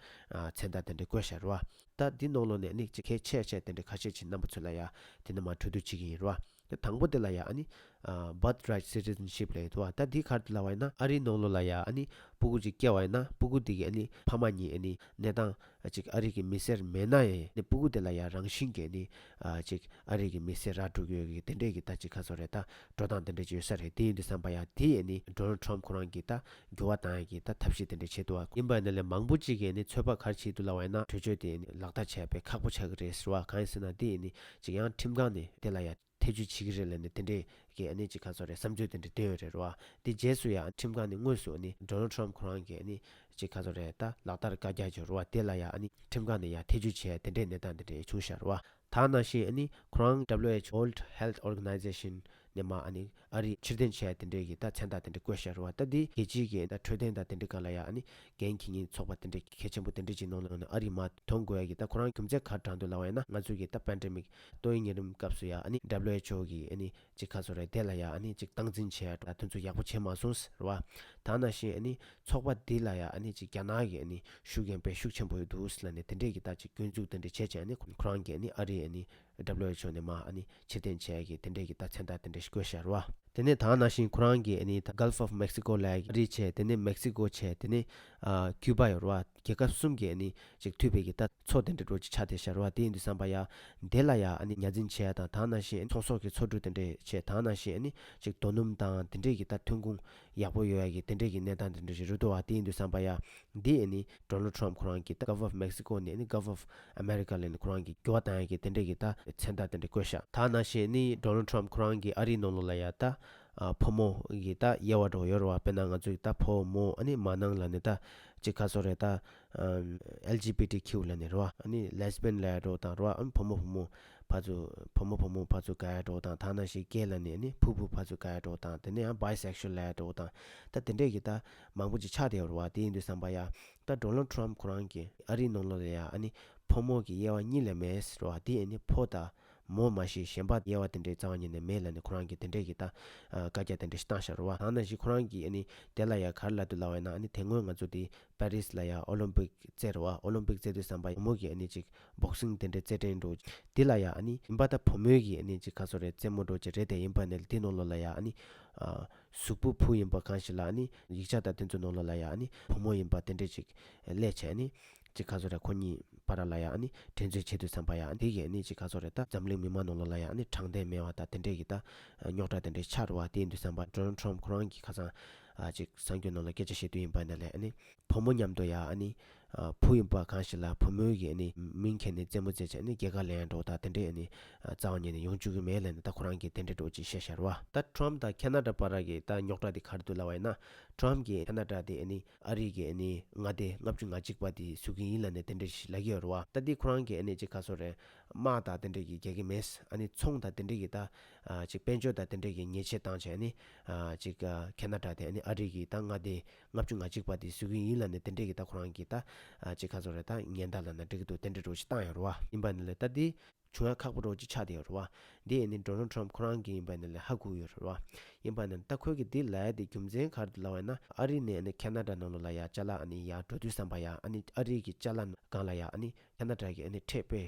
མཚན་རྟགས་དེ་འདྲས་བཀོད་བཞག་རེད་བ། ད་འདི་ནང་ལོགས་ནས་ཨ་ནི་ཅིག་གལ་ཆེ་ཆེ་དེ་འདྲས་ཁ་ཤས་ཅིག་རྣམ་པ་ཚོ་ལ་ཡ་དེ་ནས་མར་གྲོས་བསྡུར་བྱེད་ཀྱི་ཡིན་རེད་བ། དང་པོ་དེ་ལ་ཡ་ཨ་ནི་ཨ་བརཐ་རའིཊ་སི་ཊི་ཛན་ཤིབ་ལབ་ཡོད་དོ། ད་འདི་ག་རེ་འདུག་ལབ་པ་ཡིན་ན། ཨ་རིའི་ནང་ལོགས་ལ་ཡ་ཨ་ནི་སྤུ་གུ་ཅིག་སྐྱེ་བ་ཡིན་ན་སྤུ་གུ་དེ་གི་ཨ་ནི་ཕ་མ་གཉིས་ཨ་ནི་གནས་སྟངས་ཅིག་ཨ་རི་གི་མི་སེར་མེད་ན་ཡང་ཨ་ནི་སྤུ་གུ་དེ་ལ་ཡ་རང་བཞིན་གྱི་ཨ་ནི་ཨ་ཅིག་ཨ་རི་གི་མི་སེར་རག་འགྲོ་གི་ཡོད་གི་དེ་འདྲས་ཀྱི་ད་ཅིག་ག་ཚོད་རེད། ད་འགྲོ་སྟངས་དེ་འདྲས་ཅིག་ཡོད་ས་རེད། དེ་ཡིན་དུས་ཙམ་པ་ཡ་དེ་ཨ་ནི་ཌོ་ནལ་ཌི་ཊརམ་ཁོ་རང་གིས་ད་འགྱུར་བ་བཏང་ཡ་གི་ད་ཐབས་ཤེས་དེ་འདྲས་བྱེད་འདུག་བ། ཡིན་པ་ཡིན་ན་ལས་མང་པོ་ཅིག་གིས་ཨ་ནི་ཚོད་དཔག་ག་རེ་བྱེད་འདུག་ལབ་པ་ཡིན་ན། གྲོས་ཆོད་དེ་ཨ་ནི་ལག་བསྟར་བྱས་པས་ཁག་པོ་ཆགས་ཀྱི་རེད་ཟེར་བ། གང་ཡིན་ཟེར་ན་དེ་ཨ་ནི་ཅིག་ཡང་ཁྲིམས་ཁང་ནས་དེ་ལ་ཡ། ཐེ་བྱུས་བྱེད་ཀྱི་རེད་ལབ་ནས་དེ་འདྲས་ཀྱི་ཨ་ནི་ཅིག་ག་ཚོད་རེད། བསམ་ཚུལ་དེ་འདྲས་བཏོན་ཡོད་རེད་རེད་བ། དེ་རྗེས་སུ་ཡང་ཁྲིམས་ཁང་ནས་དངོས་སུ་ཨ་ནི་Donald Trump ཁོ་རང་གིས་ཨ་ནི་ཅིག་ག་ཚོད་རེད། ད་ལག་བསྟར་བཀའ་རྒྱ་བྱས་རེད་བ། དེ་ལ་ཡང་ཨ་ནི་ཁྲིམས་ཁང་ནས་ཡང་ཐེ་བྱུས་བྱས་དེ་འདྲས་གནས་སྟངས་དེ་འདྲས་བྱུང་ཤག་རེད་བ། ད་ནང་བཞིན་ཨ་ནི་ཁོ་རང་WHO World Health Organization ནས་མར་ཨ་ནི་ཨ་རི་ཕྱིར་འཐེན་བྱས་དེ་འདྲས་ཀྱི་ད་མཚན་རྟགས་དེ་འདྲས་བཀོད་ཤག་རེད་བ། ད་འདི་རྒྱལ་སྤྱིའི་གི་ད་འཕྲོད་བསྟེན་དང་དེ་འདྲས་སྒང་ལ་ཡང་ཨ་ནི་འགན་འཁྱེར་མཁན་ཚོགས་པ་དེ་འདྲས་གལ་ཆེན་པོ་དེ་འདྲས་ཅིག་ནང་ལ་ཨ་ནི་ཨ་རི་མར་ཐོན་དགོས་ཡ་གི་ད་ཁོ་རང་རྒྱུ་མཚན་ག་རེ་དྲངས་འདུག་ལབ་པ་ཡིན་ན། ང་ཚོ་གི་ད་པན་ཌེ་མིག་ཏོག་དབྱིབས་གཉན་རིམས་སྐབས་སུ་ཡང་ཨ་ནི་WHO གི་ཨ་ནི་ཅིག་ག་ཚོད་རེད། དེ་ལ་ཡང་ཨ་ནི་ཅིག་སྟངས་འཛིན་བྱས་ཡ་དེ་ཚོ་ཡག་པོ་བྱས་མ་སོང་ཟེར་བ། ད་ནང་བཞིན་ཨ་ནི་ཚོགས་པ་འདི་ལ་ཡང་ཨ་ནི་ཅིག་རྒྱ་ནག་གི་ཨ་ནི་ཤུགས་རྐྱེན་དཔེ་ཤུགས་ཆེན་པོ་ཡོད་འདུག་ཟེར་ལབ་ནས་དེ་འདྲས་ཀྱི་ད་ཅིག་སྐྱོན་འཛུགས་དེ་འདྲས་བྱས་བྱས་ཨ་ནི་ཁོ་རང་གིས་ཨ་ནི་ཨ་རི་ཨ་ནི་WHO ནས་མར་ཨ་ནི་ཕྱིར་འཐེན་བྱས་ཀྱི་དེ་འདྲས་ཀྱི་ད་མཚན་རྟགས་དེ་འདྲས་ཤིག་བཀོད་ཤག་རེད་བ། དེ་ནས་ད་ནང་བཞིན་ཁོ་རང་གིས་ཨ་ནི་ད་Gulf of Mexico ལབ་ཡ་ཨ་རི་བྱས། དེ་ནས་མེག་སི་ཀོ་བྱས། དེ་ནས་ཨ་ཀུ་པ་ཡོད་རེད་བ། རྒྱལ་ཁབ་གསུམ་གྱིས་ཨ་ནི་ཅིག་མཐུད་པའི་གི་ད་མཚོ་དེ་འདྲ་འདྲ་ཅིག་ཆགས་བསྡད་ཤག་རེད་བ། དེ་ཡིན་དུས་ཙམ་པ་ཡ་དེ་ལ་ཡ་ཨ་ནི་ཉ་འཛིན་བྱས་ཡ་དང་། ད་ནང་བཞིན་ཚོང་ཟོག་གི་འཚོ་འདྲུད་དེ་འདྲས་བྱས། ད་ནང་བཞིན་ཨ་ནི་ཅིག་རྡོ་སྣུམ་དང་དེ་འདྲས་ཀྱི་ད་ཐོན་ཁུངས་ཡག་པོ་ཡོད་ཡ་གི་དེ་འདྲས་ཀྱི་གནས་སྟངས་དེ་འདྲ་ཞིག་རེད་འདུག་བ། དེ་ཡིན་དུས་ཙམ་པ་ཡ་འདི་ཨ་ནི་Donald Trump ཁོ་རང་གིས་ད་Gulf of Mexico ནས་ཨ་ནི་Gulf of America ལ་ནི་ཁོ་རང་གིས་འགྱུར་བ་བཏང་ཡ་གི་དེ་འདྲས་ཀྱི་ད་མཚན་རྟགས་དེ་འདྲས་བཀོད་ཤག་ད་ནང་བཞིན་ཨ་ནི་Donald Trump ཁོ་རང་གིས་ཨ་རིའི་ནང་ལོགས་ལ་ཡ་ད་ཨ་ཕོ་མོ་གི་ད་དབྱེ་བ་འདྲ་ཡོད་རེད་བ། དཔེར་ན་ང་ཚོ་གི་ད་ཕོ་མོ་ཨ་ནི་མ་ནང་ལ་ནི་ད་ཅིག་ག་ཚོད་རེད། ད་ཨམ་L G B T Q ལ་ནི་རེད་བ། ཨ་ནི་Lesbian ལབ་ཡ་འདྲ་དང་རེད་བ། ཨ་ནི་ཕོ་མོ་ཕོ་མོ་ཕར་ཚུར་ཕོ་མོ་ཕོ་མོ་ཕར་ཚུར་དགའ་ཡ་འདྲ་དང་། ད་ནང་བཞིན་gay ལ་ནི་ཨ་ནི་ཕུ་བུ་ཕར་ཚུར་དགའ་ཡ་འདྲ་དང་། དེ་ནས་ཡང་bisexual ལབ་ཡ་འདྲ་དང་། ད་དེ་འདྲས་ཀྱི་ད་མང་པོ་ཅིག་ཆགས་བསྡད་ཡོད་རེད་བ། དེ་ཡིན་དུས་ཙམ་པ་ཡ་ད་Donald Trump ཁོ་རང་གིས་ཨ་རིའི་ནང་ལོགས་ལ་ཡ་ཨ་ནི་ཕོ་མོ་གི་དབྱེ་བ་གཉིས་ལས་མེད་ཟེར་བ། དེ་ཨ་ནི་ཕོ་དང་མོ་མ་ཤེས་གཞན་པ་དབྱེ་བ་དེ་འདྲའི་རྩ་བ་ཉིད་ནས་མེད་ལབ་ནས་ཁོ་རང་གིས་དེ་འདྲས་ཀྱི་ད་ཨ་བཀའ་རྒྱ་དེ་འདྲ་ཞིག་བཏང་ཤག་རེད་བ། ད་ནང་བཞིན་ཁོ་རང་གིས་ཨ་ནི་དེ་ལ་ཡ་ག་རེ་ལབ་འདུག་ལབ་པ་ཡིན་ན། ཨ་ནི་དེ་སྔོན་ང་ཚོ་དེ་པེ་རིས་ལ་ཡ་ཨོ་ལིམ་པིག་རྩེ་རེད་བ། ཨོ་ལིམ་པིག་རྩེ་དུས་ཙམ་པ་བུ་མོ་གི་ཨ་ནི་ཅིག་བོག་སིང་དེ་འདྲའི་རྩེད་འགྲན་འདྲ་དེ་ལ་ཡ་ཨ་ནི་ཡིན་པ་ད་བུ་མོའི་གི་ཨ་ནི་ཅིག་ག་ཚོད་རེད། རྩེད་མོ་འདྲ་ཅིག་རེད། དེ་ཡིན་པ་ནི་དེ་ནང་ལོགས་ལ་ཡ་ཨ་ནི་ཨ་གཟུགས་པོ་བུ་ཡིན་པ་གང་ཞིག་ལ་ཨ་ནི་ཡིག་ཆ་དང་དེ་ཚོ་ནང་ལོགས་ལ་ཡ་ཨ་ནི་བུ་མོ་ཡིན་པ་དེ་འདྲས་ཅིག་ལས་བྱས་ནི་ཅིག་ག་ཚོད་རེད། ཁོ་གཉིས་བར་ལ་ཡ་ཨ་ནི་འགྲན་རྩོད་བྱེད་དུས་ཙམ་པ་ཡ་ཨ་ནི་དེ་གི་ཨ་ནི་ཅིག་ག་ཚོད་རེད། ད་འཛམ་གླིང་མི་མང་ནང་ལོགས་ལ་ཡ་ཨ་ནི་དྲང་བདེན་མེད་པ་ད་དེ་འདྲས་ཀྱི་ད་རྙོག་དྲ་དེ་འདྲས་ཆགས་རེད་བ། དེ་ཡིན་དུས་ཙམ་པ་Donald Trump ཁོ་རང་གིས་ཁ་སང་ཨ་ཅིག་གསར་འགྱུར་ནང་ལ་སྐད་ཆ་བཤད་དུས་ཡིན་པ་ནི་ལས་ཨ་ནི་བུ་མོ་མཉམ་དུ་ཡ་ཨ་ནི་ཨ་བུ་ཡིན་པ་གང་ཞིག་ལ་བུ་མོའི་གི་ཨ་ནི་མིང་འཁྱེར་ནས་རྩེད་མོ་རྩེད་བྱས་ཨ་ནི་རྒྱལ་ཁ་ལེན་ཡ་འདྲ་ད་དེ་འདྲས་ཨ་ནི་ཨ་རྩ་བ་ཉིད་ནས་ཡོང་བཅུག་གི་མེད་ལབ་ནས་ད་ཁོ་རང་གིས་དེ་འདྲས་འདྲ་ཅིག་བཤད་ཤག་རེད་བ། ད་Trump དང་ཁེ་ན་ཌ་བར་གི་ད་རྙོག་དྲ་དེ་ག་རེ་འདུག་ལབ་པ་ཡིན་ན། Trump གིས་ཁེ་ན་ཌ་དེ་ཨ་ནི་ཨ་རི་གི་ཨ་ནི་མངའ་སྡེ་ལྔ་བཅུ་ང་གཅིག་པ་དེ་བཟོ་གི་ཡིན་ལབ་ནས་དེ་འདྲ་ཞིག་ལབ་ཀྱི་ཡོད་རེད་བ། ད་འདི་ཁོ་རང་གིས་ཨ་ནི་ཅིག་ག་ཚོད་རེད། དམག་དང་དེ་འདྲ་གི་རྒྱག་གི་མེད། ཨ་ནི་ཚོང་དང་དེ་འདྲ་གི་ད་ཨ་ཅིག་དཔལ་འབྱོར་དང་དེ་འདྲ་གི་ཉེས་ཆད་བཏང་བྱས་ཨ་ནི་ཨ་ཅིག་ཨ་ཁེ་ན་ཌ་དེ་ཨ་ནི་ཨ་རི་གི་ད་མངའ་སྡེ་ལྔ་བཅུ་ང་གཅིག་པ་དེ་བཟོ་གི་ཡིན་ལབ་ནས་དེ་འདྲ་གི་ད་ཁོ་རང་གིས་ད་ཨ་ཅིག་ག་ཚོད་རེད། ད་ཉེན་བརྡ་ལབ་ན་འགྲིག་གི་འདུག་དེ་འདྲ་འདྲ་ཞིག་བཏང་ཡོད་རེད་བ། ཡིན་པ་ནི་ལས་ད་འདི་བྱུང་ཡ་ཁག་པོ་འདྲ་ཅིག་ཆགས་བསྡད་ཡོད་རེད་བ། འདི་ཨ་ནི་Donald Trump ཁོ་རང་གིས་ཡིན་པ་ནི་ལས་ཧ་གོ་ཡོད་རེད་བ། ཡིན་པ་ནི་ད་ཁོས་གི་འདི་ལབ་ཡ་དེ་རྒྱུ་མཚན་ག་རེ་འདུག་ལབ་པ་ཡིན་ན། ཨ་རི་ནས་ཨ་ནི་ཁེ་ན་ཌ་ནང་ལོགས་ལ་ཡ་ཅ་ལག་ཨ་ནི་ཡར་འགྲོ་དུས་ཙམ་པ་ཡ་ཨ་ནི་ཨ་རི་གི་ཅ་ལག་སྒང་ལ་ཡ་ཨ་ནི་ཁེ་ན་ཌ་གི་ཨ་ནི་ཁྲལ་དཔེ་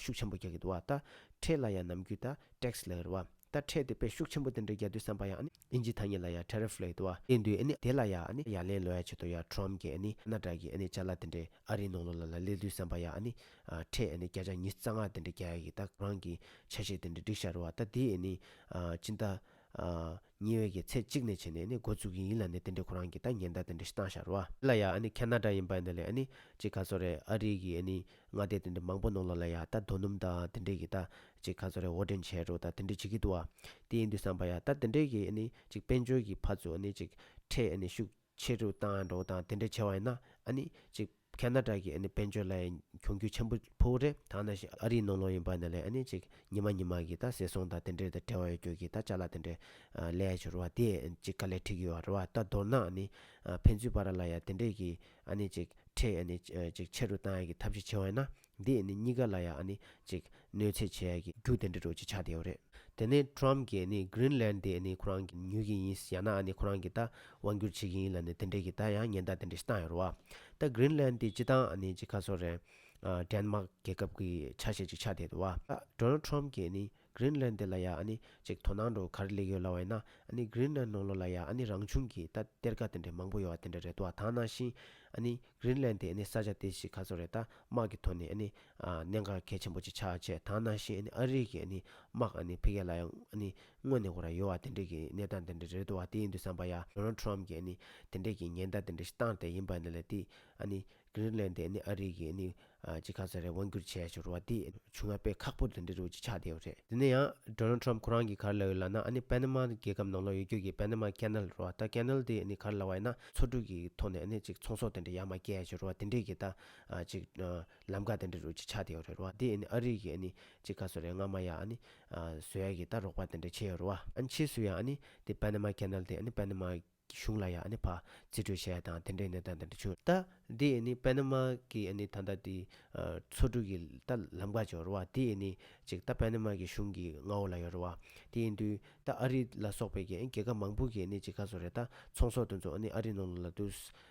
ཤུགས་ཆེན་པོ་རྒྱག་གི་འདུག་བ། ད་ཁྲལ་ལ་ཡ་ནམ་རྒྱུན་ད་ཊེག་སི་ལབ་ཀྱི་རེད་བ། ད་ཁྲལ་དེ་དཔེ་ཤུགས་ཆེན་པོ་དེ་འདྲ་རྒྱག་དུས་ཙམ་པ་ཡང་ཨ་ནི་ཨིན་ཇིའི་ཐ་སྙད་ལ་ཡང་ཊེ་རིཕ་ལབ་ཀྱི་འདུག་བ། དེ་དུས་ཨ་ནི་དེ་ལ་ཡང་ཨ་ནི་ཡ་ལན་ལོག་ཡ་ཆེད་དུ་ཡང་ཊྲམ་གྱིས་ཨ་ནི་ཁེ་ན་ཌ་གི་ཨ་ནི་ཅ་ལག་དེ་འདྲ་ཨ་རིའི་ནང་ལོགས་ལ་ལ་སླེབས་དུས་ཙམ་པ་ཡང་ཨ་ནི་ཨ་ཁྲལ་ཨ་ནི་བརྒྱ་ཆ་ཉི་ཤུ་རྩ་ལྔ་དེ་འདྲ་རྒྱག་ཡ་གི་ད་ཁོ་རང་གི་ཆ་ཤས་དེ་འདྲ་བསྒྲིགས་བཞག་རེད་བ། ད་དེ་ཨ་ནི་ཨ་སྤྱི་ཟླ་ཨ་གཉིས་པའི་གི་ཚེས་གཅིག་ནས་བྱས་ནས་ཨ་ནི་འགོ་བཙུགས་ཀྱི་ཡིན་ལབ་ནས་དེ་འདྲ་ཁོ་རང་གིས་ད་ཉེན་བརྡ་དེ་འདྲ་ཞིག་བཏང་བཞག་རེད་བ། དེ་ལ་ཡང་ཨ་ནི་ཁེ་ན་ཌ་ཡིན་པ་ཡིན་ན་ལས་ཨ་ནི་ཅིག་ག་ཚོད་རེད། ཨ་རི་གི་ཨ་ནི་མངའ་སྡེ་དེ་འདྲ་མང་པོ་ནང་ལོགས་ལ་ཡ་ད་རྡོ་སྣུམ་དང་དེ་འདྲས་ཀྱི་ད་ཅིག་ག་ཚོད་རེད། འོར་འདྲེན་བྱས་རོགས་དང་དེ་འདྲས་བྱེད་ཀྱི་འདུག་བ། དེ་ཡིན་དུས་ཙམ་པ་ཡ་ད་དེ་འདྲས་ཀྱི་ཨ་ནི་ཅིག་དཔལ་འབྱོར་གྱི་ཕར་ཚུར་ཨ་ནི་ཅིག་ཁྲལ་ཨ་ནི་ཤུགས་ཆེ་རུ་བཏང་རོགས་དང་དེ་འདྲས་བྱས་པ་ཡིན་ན་ཨ་ནི་ཅིག་ཁེ་ན་ཌ་གི་ཨ་ནི་དཔལ་འབྱོར་ལ་ཡང་གྱོང་གུད་ཆེན་པོ་ཕོག་རེད། ད་ནང་བཞིན་ཨ་རིའི་ནང་ལོགས་ཡིན་པ་ཡིན་ན་ལས་ཨ་ནི་ཅིག་ཉི་མ་ཉི་མ་གི་ད་ཟས་སོང་དང་དེ་འདྲས་དང་འབྲེལ་བ་ཡོད་རྒྱུ་གི་ད་ཅ་ལག་དེ་འདྲས་ཨ་ལས་ཡ་ཆོ་རེད་བ། དེ་ཅིག་དཀའ་ལས་འཕྲད་ཀྱི་ཡོད་རེད་བ། ད་མདོར་ན་ཨ་ནི་ཨ་ཕན་ཚུན་བར་ལ་ཡ་དེ་འདྲས་ཀྱི་ཨ་ནི་ཅིག་ཁྲལ་ཨ་ནི་ཅིག་ཆེ་རུ་བཏང་ཡ་གི་ཐབས་ཤིག་བྱས་པ་ཡིན་ན་འདི་ཨ་ནི་གཉིས་ཀ་ལ་ཡ་ཨ་ནི་ཅིག་གནོད་འཚེ་བྱེད་ཡ་གི་རྒྱུ་དེ་འདྲ་འདྲ་ཅིག་ཆགས་བསྡད་ཡོད་རེད། དེ་ནས་ཊྲམ་གྱིས་ཨ་ནི་གྷི་རིན་ལན་དེ་ཨ་ནི་ཁོ་རང་གིས་ཉོ་གི་ཡིན། ཡང་ན་ཨ་ནི་ཁོ་རང་གིས་ད་དབང་བསྒྱུར་བྱེད་ཀྱི་ཡིན་ལབ་ནས་དེ་འདྲས་ཀྱི་ད་ཡང་ཉེན་བརྡ་དེ་འདྲས་བཏང་ཡོད་རེད་བ། ད་གྷི་རིན་ལན་དེ་སྤྱི་བཏང་ཨ་ནི་ཅིག་ག་ཚོད་རེད། ཨ་ཌེན་མཱག་རྒྱལ་ཁབ་ཀྱི་ཆ་ཤས་ཅིག་ཆགས་བསྡད་འདུག་བ། ཨ་ཌོ་ནལ་ཊྲམ་གྱིས་ཨ་ནི་གྷི་རིན་ལན་དེ་ལ་ཡ་ཨ་ནི་ཅིག་དོ་སྣང་འདྲ་ག་རེ་སླེབས་ཡོད་ལབ་པ་ཡིན་ན། ཨ་ནི་གྷི་རིན་ལན་ནང་ལོགས་ལ་ཡ་ཨ་ནི་རང་བྱུང་གི་ད་གཏེར་ཁ་དེ་འདྲས་མང་པོ་ཡོད་བ་དེ་འདྲས་རེད་འདུག་བ། ད་ནང་བཞིན་ཨ་ནི་གྷི་རིན་ལན་དེ་ཨ་ནི་ས་ཆ་དེ་ཞིག་ག་ཚོད་རེད། ད་དམག་གི་ཐོག་ནས་ཨ་ནི་ཨ་གནད་འགག་གལ་ཆེན་པོ་ཅིག་ཆགས་བྱས། ད་ནང་བཞིན་ཨ་ནི་ཨ་རི་གི་ཨ་ནི་དམག་ཨ་ནི་ཕ་གི་ལ་ཡང་ཨ་ནི་སྔོན་ནས་ཁོ་རང་ཡོད་བ་དེ་འདྲས་ཀྱི་གནས་སྟངས་དེ་འདྲས་རེད་འདུག་བ། དེ་ཡིན་དུས་ཙམ་པ་ཡ་ཌོ་ནལ་ཊྲམ་གྱིས་ཨ་ནི་དེ་འདྲས་ཀྱི་ཉེན་བརྡ་དེ་འདྲས་ཤིག་བཏང་སྟེ་ཡིན་པ་ནི་ལས་དེ་ཨ་ནི་གྷི་རིན་ལན་དེ་ཨ་ནི་ཨ་རི་གི་ཨ་ནི་ ཨ་ཅིག་ག་ཟེར་རེད། དབང་བསྒྱུར་བྱས་ཡ་ཅིག་རེད་བ། དེ་བྱུང་ཡ་དཔེ་ཁག་པོ་དེ་འདྲ་རུ་ཅིག་ཆགས་བསྡད་ཡོད་རེད། དེ་ནས་ཡང་Donald Trump ཁོ་རང་གིས་ག་རེ་ལབ་ཡོད་ལབ་ན། ཨ་ནི་པེ་ན་མ་རྒྱལ་ཁབ་ནང་ལོགས་ཡོད་རྒྱུ་གི་པེ་ན་མ་ཀེ་ནལ་རེད་བ། ད་ཀེ་ནལ་དེ་ཨ་ནི་ག་རེ་ལབ་པ་ཡིན་ན། མཚོ་གྲུ་གི་ཐོག་ནས་ཨ་ནི་ཅིག་ཚོང་ཟོག་དེ་འདྲ་ཡར་མར་སྐྱེལ་ཡ་ཅིག་རེད་བ། དེ་འདྲས་ཀྱི་ད་ཨ་ཅིག་ཨ་ལམ་ཁ་དེ་འདྲ་རུ་ཅིག་ཆགས་བསྡད་ཡོད་རེད་བ། དེ་ཨ་ནི་ཨ་རི་གིས་ཨ་ནི་ཅིག་ག་ཟེར་རེད། སྔ་མ་ཡ་ཨ་ནི་ཨ་བཟོ་ཡ་གི་ད་རོགས་པ་དེ་འདྲ་བྱས་ཡོད་རེད་བ། ཨ་ནི་ཕྱིས་སུ་ཡ་ཨ་ནི་དེ་པེ་ན་མ་ཀེ་ནལ་དེ་ཨ་ནི་པེ་ན་མ་གཞུང་ལ་ཡ་ཨ་ནི་ཕར་རྩིས་སྤྲོད་བྱས་ཡ་དང་དེ་འདྲའི་གནས་སྟངས་དེ་འདྲ་བྱུང་། ད་འདི་ཨ་ནི་པེ་ན་མ་གི་ཨ་ནི་ད་ལྟ་དེ་ཨ་མཚོ་གྲུ་གི་ད་ལམ་ཁ་ཅིག་ཡོད་རེད་བ། དེ་ཨ་ནི་ཅིག་ད་པེ་ན་མ་གི་གཞུང་གི་མངའ་འོག་ལ་ཡོད་རེད་བ། དེ་ཡིན་དུས་ད་ཨ་རི་ལ་སོགས་པའི་གི་ཨ་ནི་རྒྱལ་ཁབ་མང་པོ་གིས་ཨ་ནི་ཅིག་ག་ཟེར་རེད། ད་ཚོང་ཟོག་དེ་ཚོ་ཨ་ནི་ཨ་རི་ནང་ལ་དུ་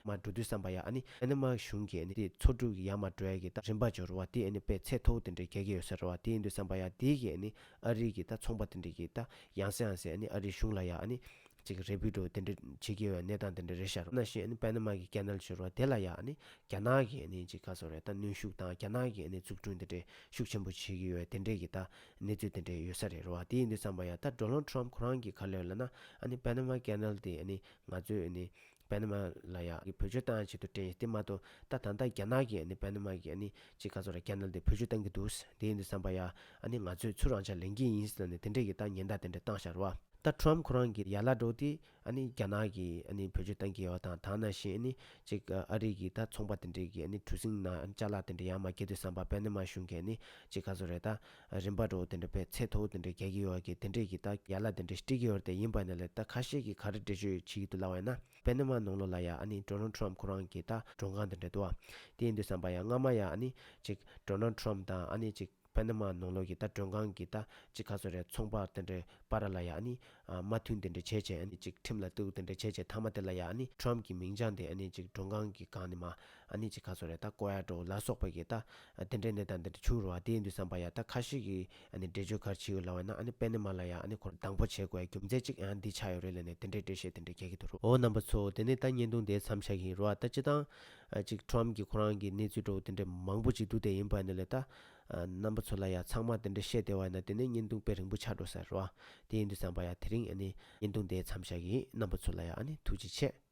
མར་འགྲོ་དུས་ཙམ་པ་ཡ་ཨ་ནི་པེ་ན་མ་གཞུང་གིས་ཨ་ནི་དེ་མཚོ་གྲུ་གི་ཡར་མར་འགྲོ་ཡ་གི་ད་རིམ་པ་ཅིག་ཡོད་རེད་བ། དེ་ཨ་ནི་དཔེ་ཚད་མཐོ་བོ་དེ་འདྲ་རྒྱག་གི་ཡོད་ས་རེད་བ། དེ་ཡིན་དུས་ཙམ་པ་ཡ་དེ་གི་ཨ་ནི་ཨ་རི་གི་ད་ཚོང་པ་དེ་འདྲ་གི་ད་ཡང་སེ་ཡང་སེ་ཨ་ནི་ཨ་རི་གཞུང་ལ་ཡ་ཨ་ནི་ཅིག་རེ་བུ་འགྲོ་དེ་འདྲ་བྱེད་ཀྱི་ཡོད་གནས་སྟངས་དེ་འདྲ་རེད་ཤག་ནང་བཞིན་ཨ་ནི་པེ་ན་མ་གི་ཀེ་ནལ་ཞུ་རོགས་དེ་ལ་ཡ་ཨ་ནི་རྒྱ་ནག་གི་ཨ་ནི་ཅིག་ག་ཟེར་རེད། ད་གནོན་ཤུགས་དང་རྒྱ་ནག་གི་ཨ་ནི་འཛུགས་སྐྲུན་དེ་འདྲ་ཤུགས་ཆེན་པོ་བྱེད་ཀྱི་ཡོད་དེ་འདྲས་ཀྱི་ད་གནས་ཚུལ་དེ་འདྲ་ཡོད་ས་རེད་རེད་བ། དེ་ཡིན་དུས་ཙམ་པ་ཡ་ད་Donald Trump ཁོ་རང་གིས་ག་ལབ་ལབ་ན། ཨ་ནི་པེ་ན་མ་ཀེ་ནལ་དེ་ཨ་ནི་ང་ཚོས་ཨ་ནི་པེ་ན་མ་ལ་ཡ་གི་བེད་སྤྱོད་བཏང་ཡ་ཆེད་དུ་སྤྲད་ཡིན། དེ་མ་གཏོགས་ད་ད་ལྟ་རྒྱ་ནག་གིས་ཨ་ནི་པེ་ན་མ་གི་ཨ་ནི་ཅིག་ག་ཟེར་རེད། ཀེ་ནལ་དེ་བེད་སྤྱོད་བཏང་གི་འདུག་དེ་ཡིན་དུས་ཙམ་པ་ཡ་ཨ་ནི་ང་ཚོས་ཚུར་རང་འཇགས་ལེན་གྱི་ཡིན་ཟེར་ནས་དེ་འདྲས་ཀྱི་ད་ཉེན་བརྡ་དེ་འདྲ་བཏང་ཤག་རེད་བ། ད་Trump ཁོ་རང་གི་ཡ་ལ་འགྲོ་དེ་ཨ་ནི་རྒྱ་ནག་གིས་ཨ་ནི་བེད་སྤྱོད་བཏང་གི་ཡོད་དང་། དེ་ནང་བཞིན་ཨ་ནི་ཅིག་ཨ་རི་གི་ད་ཚོང་པ་དེ་འདྲས་ཀྱི་ཨ་ནི་གྲུ་གཟིངས་ནང་ཅ་ལག་དེ་འདྲ་ཡར་མར་སྐྱེལ་དུས་ཙམ་པ་པེ་ན་མ་གཞུང་གིས་ཨ་ནི་ཅིག་ག་ཟེར་རེད། ད་རིམ་པ་འགྲོ་དེ་འདྲ་དཔེ་ཚད་མཐོ་བོ་དེ་འདྲ་རྒྱག་གི་ཡོད་གི་དེ་འདྲས་ཀྱི་ད་ཡ་ལ་དེ་འདྲ་སྤྲད་ཀྱི་ཡོད་རེད། དེ་ཡིན་པ་ཡིན་ན་ལས་ད་ཁ་ཤས་ཀྱིས་ག་རེ་འགྲེལ་བརྗོད་བྱེད་ཀྱི་འདུག་ལབ་པ་ཡིན་ན། པེ་ན་མ་ནང་ལོགས་ལ་ཡ་ཨ་ནི་Donald Trump ཁོ་རང་གི་ད་མགྲོན་ཁང་དེ་འདྲ་འདུག་བ། དེ་ཡིན་དུས་ཙམ་པ་ཡ་སྔ་མ་ཡ་ཨ་ནི་ཅིག་Donald Trump དང་ཨ་ནི་ཅིག་པེ་ན་མ་ནང་ལོགས་ཀྱི་ད་མགྲོན་ཁང་གི་ད་ཅིག་ག་ཟེར་རེད། ཚོང་པ་དེ་འདྲའི་བར་ལ་ཡ་ཨ་ནི་ཨ་མ་མཐུན་དེ་འདྲ་བྱས་བྱས། ཨ་ནི་ཅིག་ཁྲིམས་ལ་གཏུག་དེ་འདྲ་བྱས་བྱས། མཐའ་མ་དེ་ལ་ཡ་ཨ་ནི་Trump གི་མིང་བྱང་དེ་ཨ་ནི་ཅིག་མགྲོན་ཁང་གི་སྒང་ནས་མར་ཨ་ནི་ཅིག་ག་ཟེར་རེད། ད་བཀོག་ཡ་འགྲོ་ལ་སོགས་པ་གི་ད་དེ་འདྲའི་གནས་སྟངས་དེ་འདྲ་བྱུང་རེད་བ། དེ་ཡིན་དུས་ཙམ་པ་ཡ་ད་ཁ་ཤས་ཀྱིས་ཨ་ནི་འགྲེལ་བརྗོད་ག་རེ་བྱེད་ཀྱི་ཡོད་ལབ་པ་ཡིན་ན། ཨ་ནི་པེ་ན་མ་ལ་ཡ་ཨ་ནི་ཁོ་རང་སྡང་པོ་བྱེད་དགོས་ཡ་རྒྱུ་མཚན་གཅིག་ཡང་འདི་ཆགས་ཡོད་རེད་ལབ་ནས་དེ་འདྲའི་འགྲེལ་བཤད་དེ་འདྲ་རྒྱག་གི་འདུག་རོ། འོ་རྣམ་པ་ཚོ། དེ་ནས་ད་བརྙན་ཐུང་དེ་མཚམས་བཞག་གི་ཡིན་རོ། ད་སྤྱིར་བཏང་ཨ་ཅིག་Trump གི་ཁོ་རང་གི་གནས་ཚུལ་འདྲ་བོ་དེ་འདྲ་མང་པོ་ཅིག་འདུག་དེ་ཡིན་པ་ཡིན་ན་ལས་ད་ཨ་རྣམ་པ་ཚོ་ལ་ཡ་ཚང་མ་དེ་འདྲ་བཤད་བསྡད་པ་ཡིན་ན། དེ་ནས་བརྙན་ཐུང་དཔེ་རིང་པོ་ཆགས་འགྲོ་ས་རེད་བ། དེ་ཡིན་དུས་ཙམ་པ་ཡ་དེ་རིང་ཨ་ནི་བརྙན་ཐུང་དེ་མཚམས་བཞག་གི་ཡིན། རྣམ་པ་ཚོ་ལ་ཡ་ཨ་ནི་ཐུགས་རྗེ་ཆེ།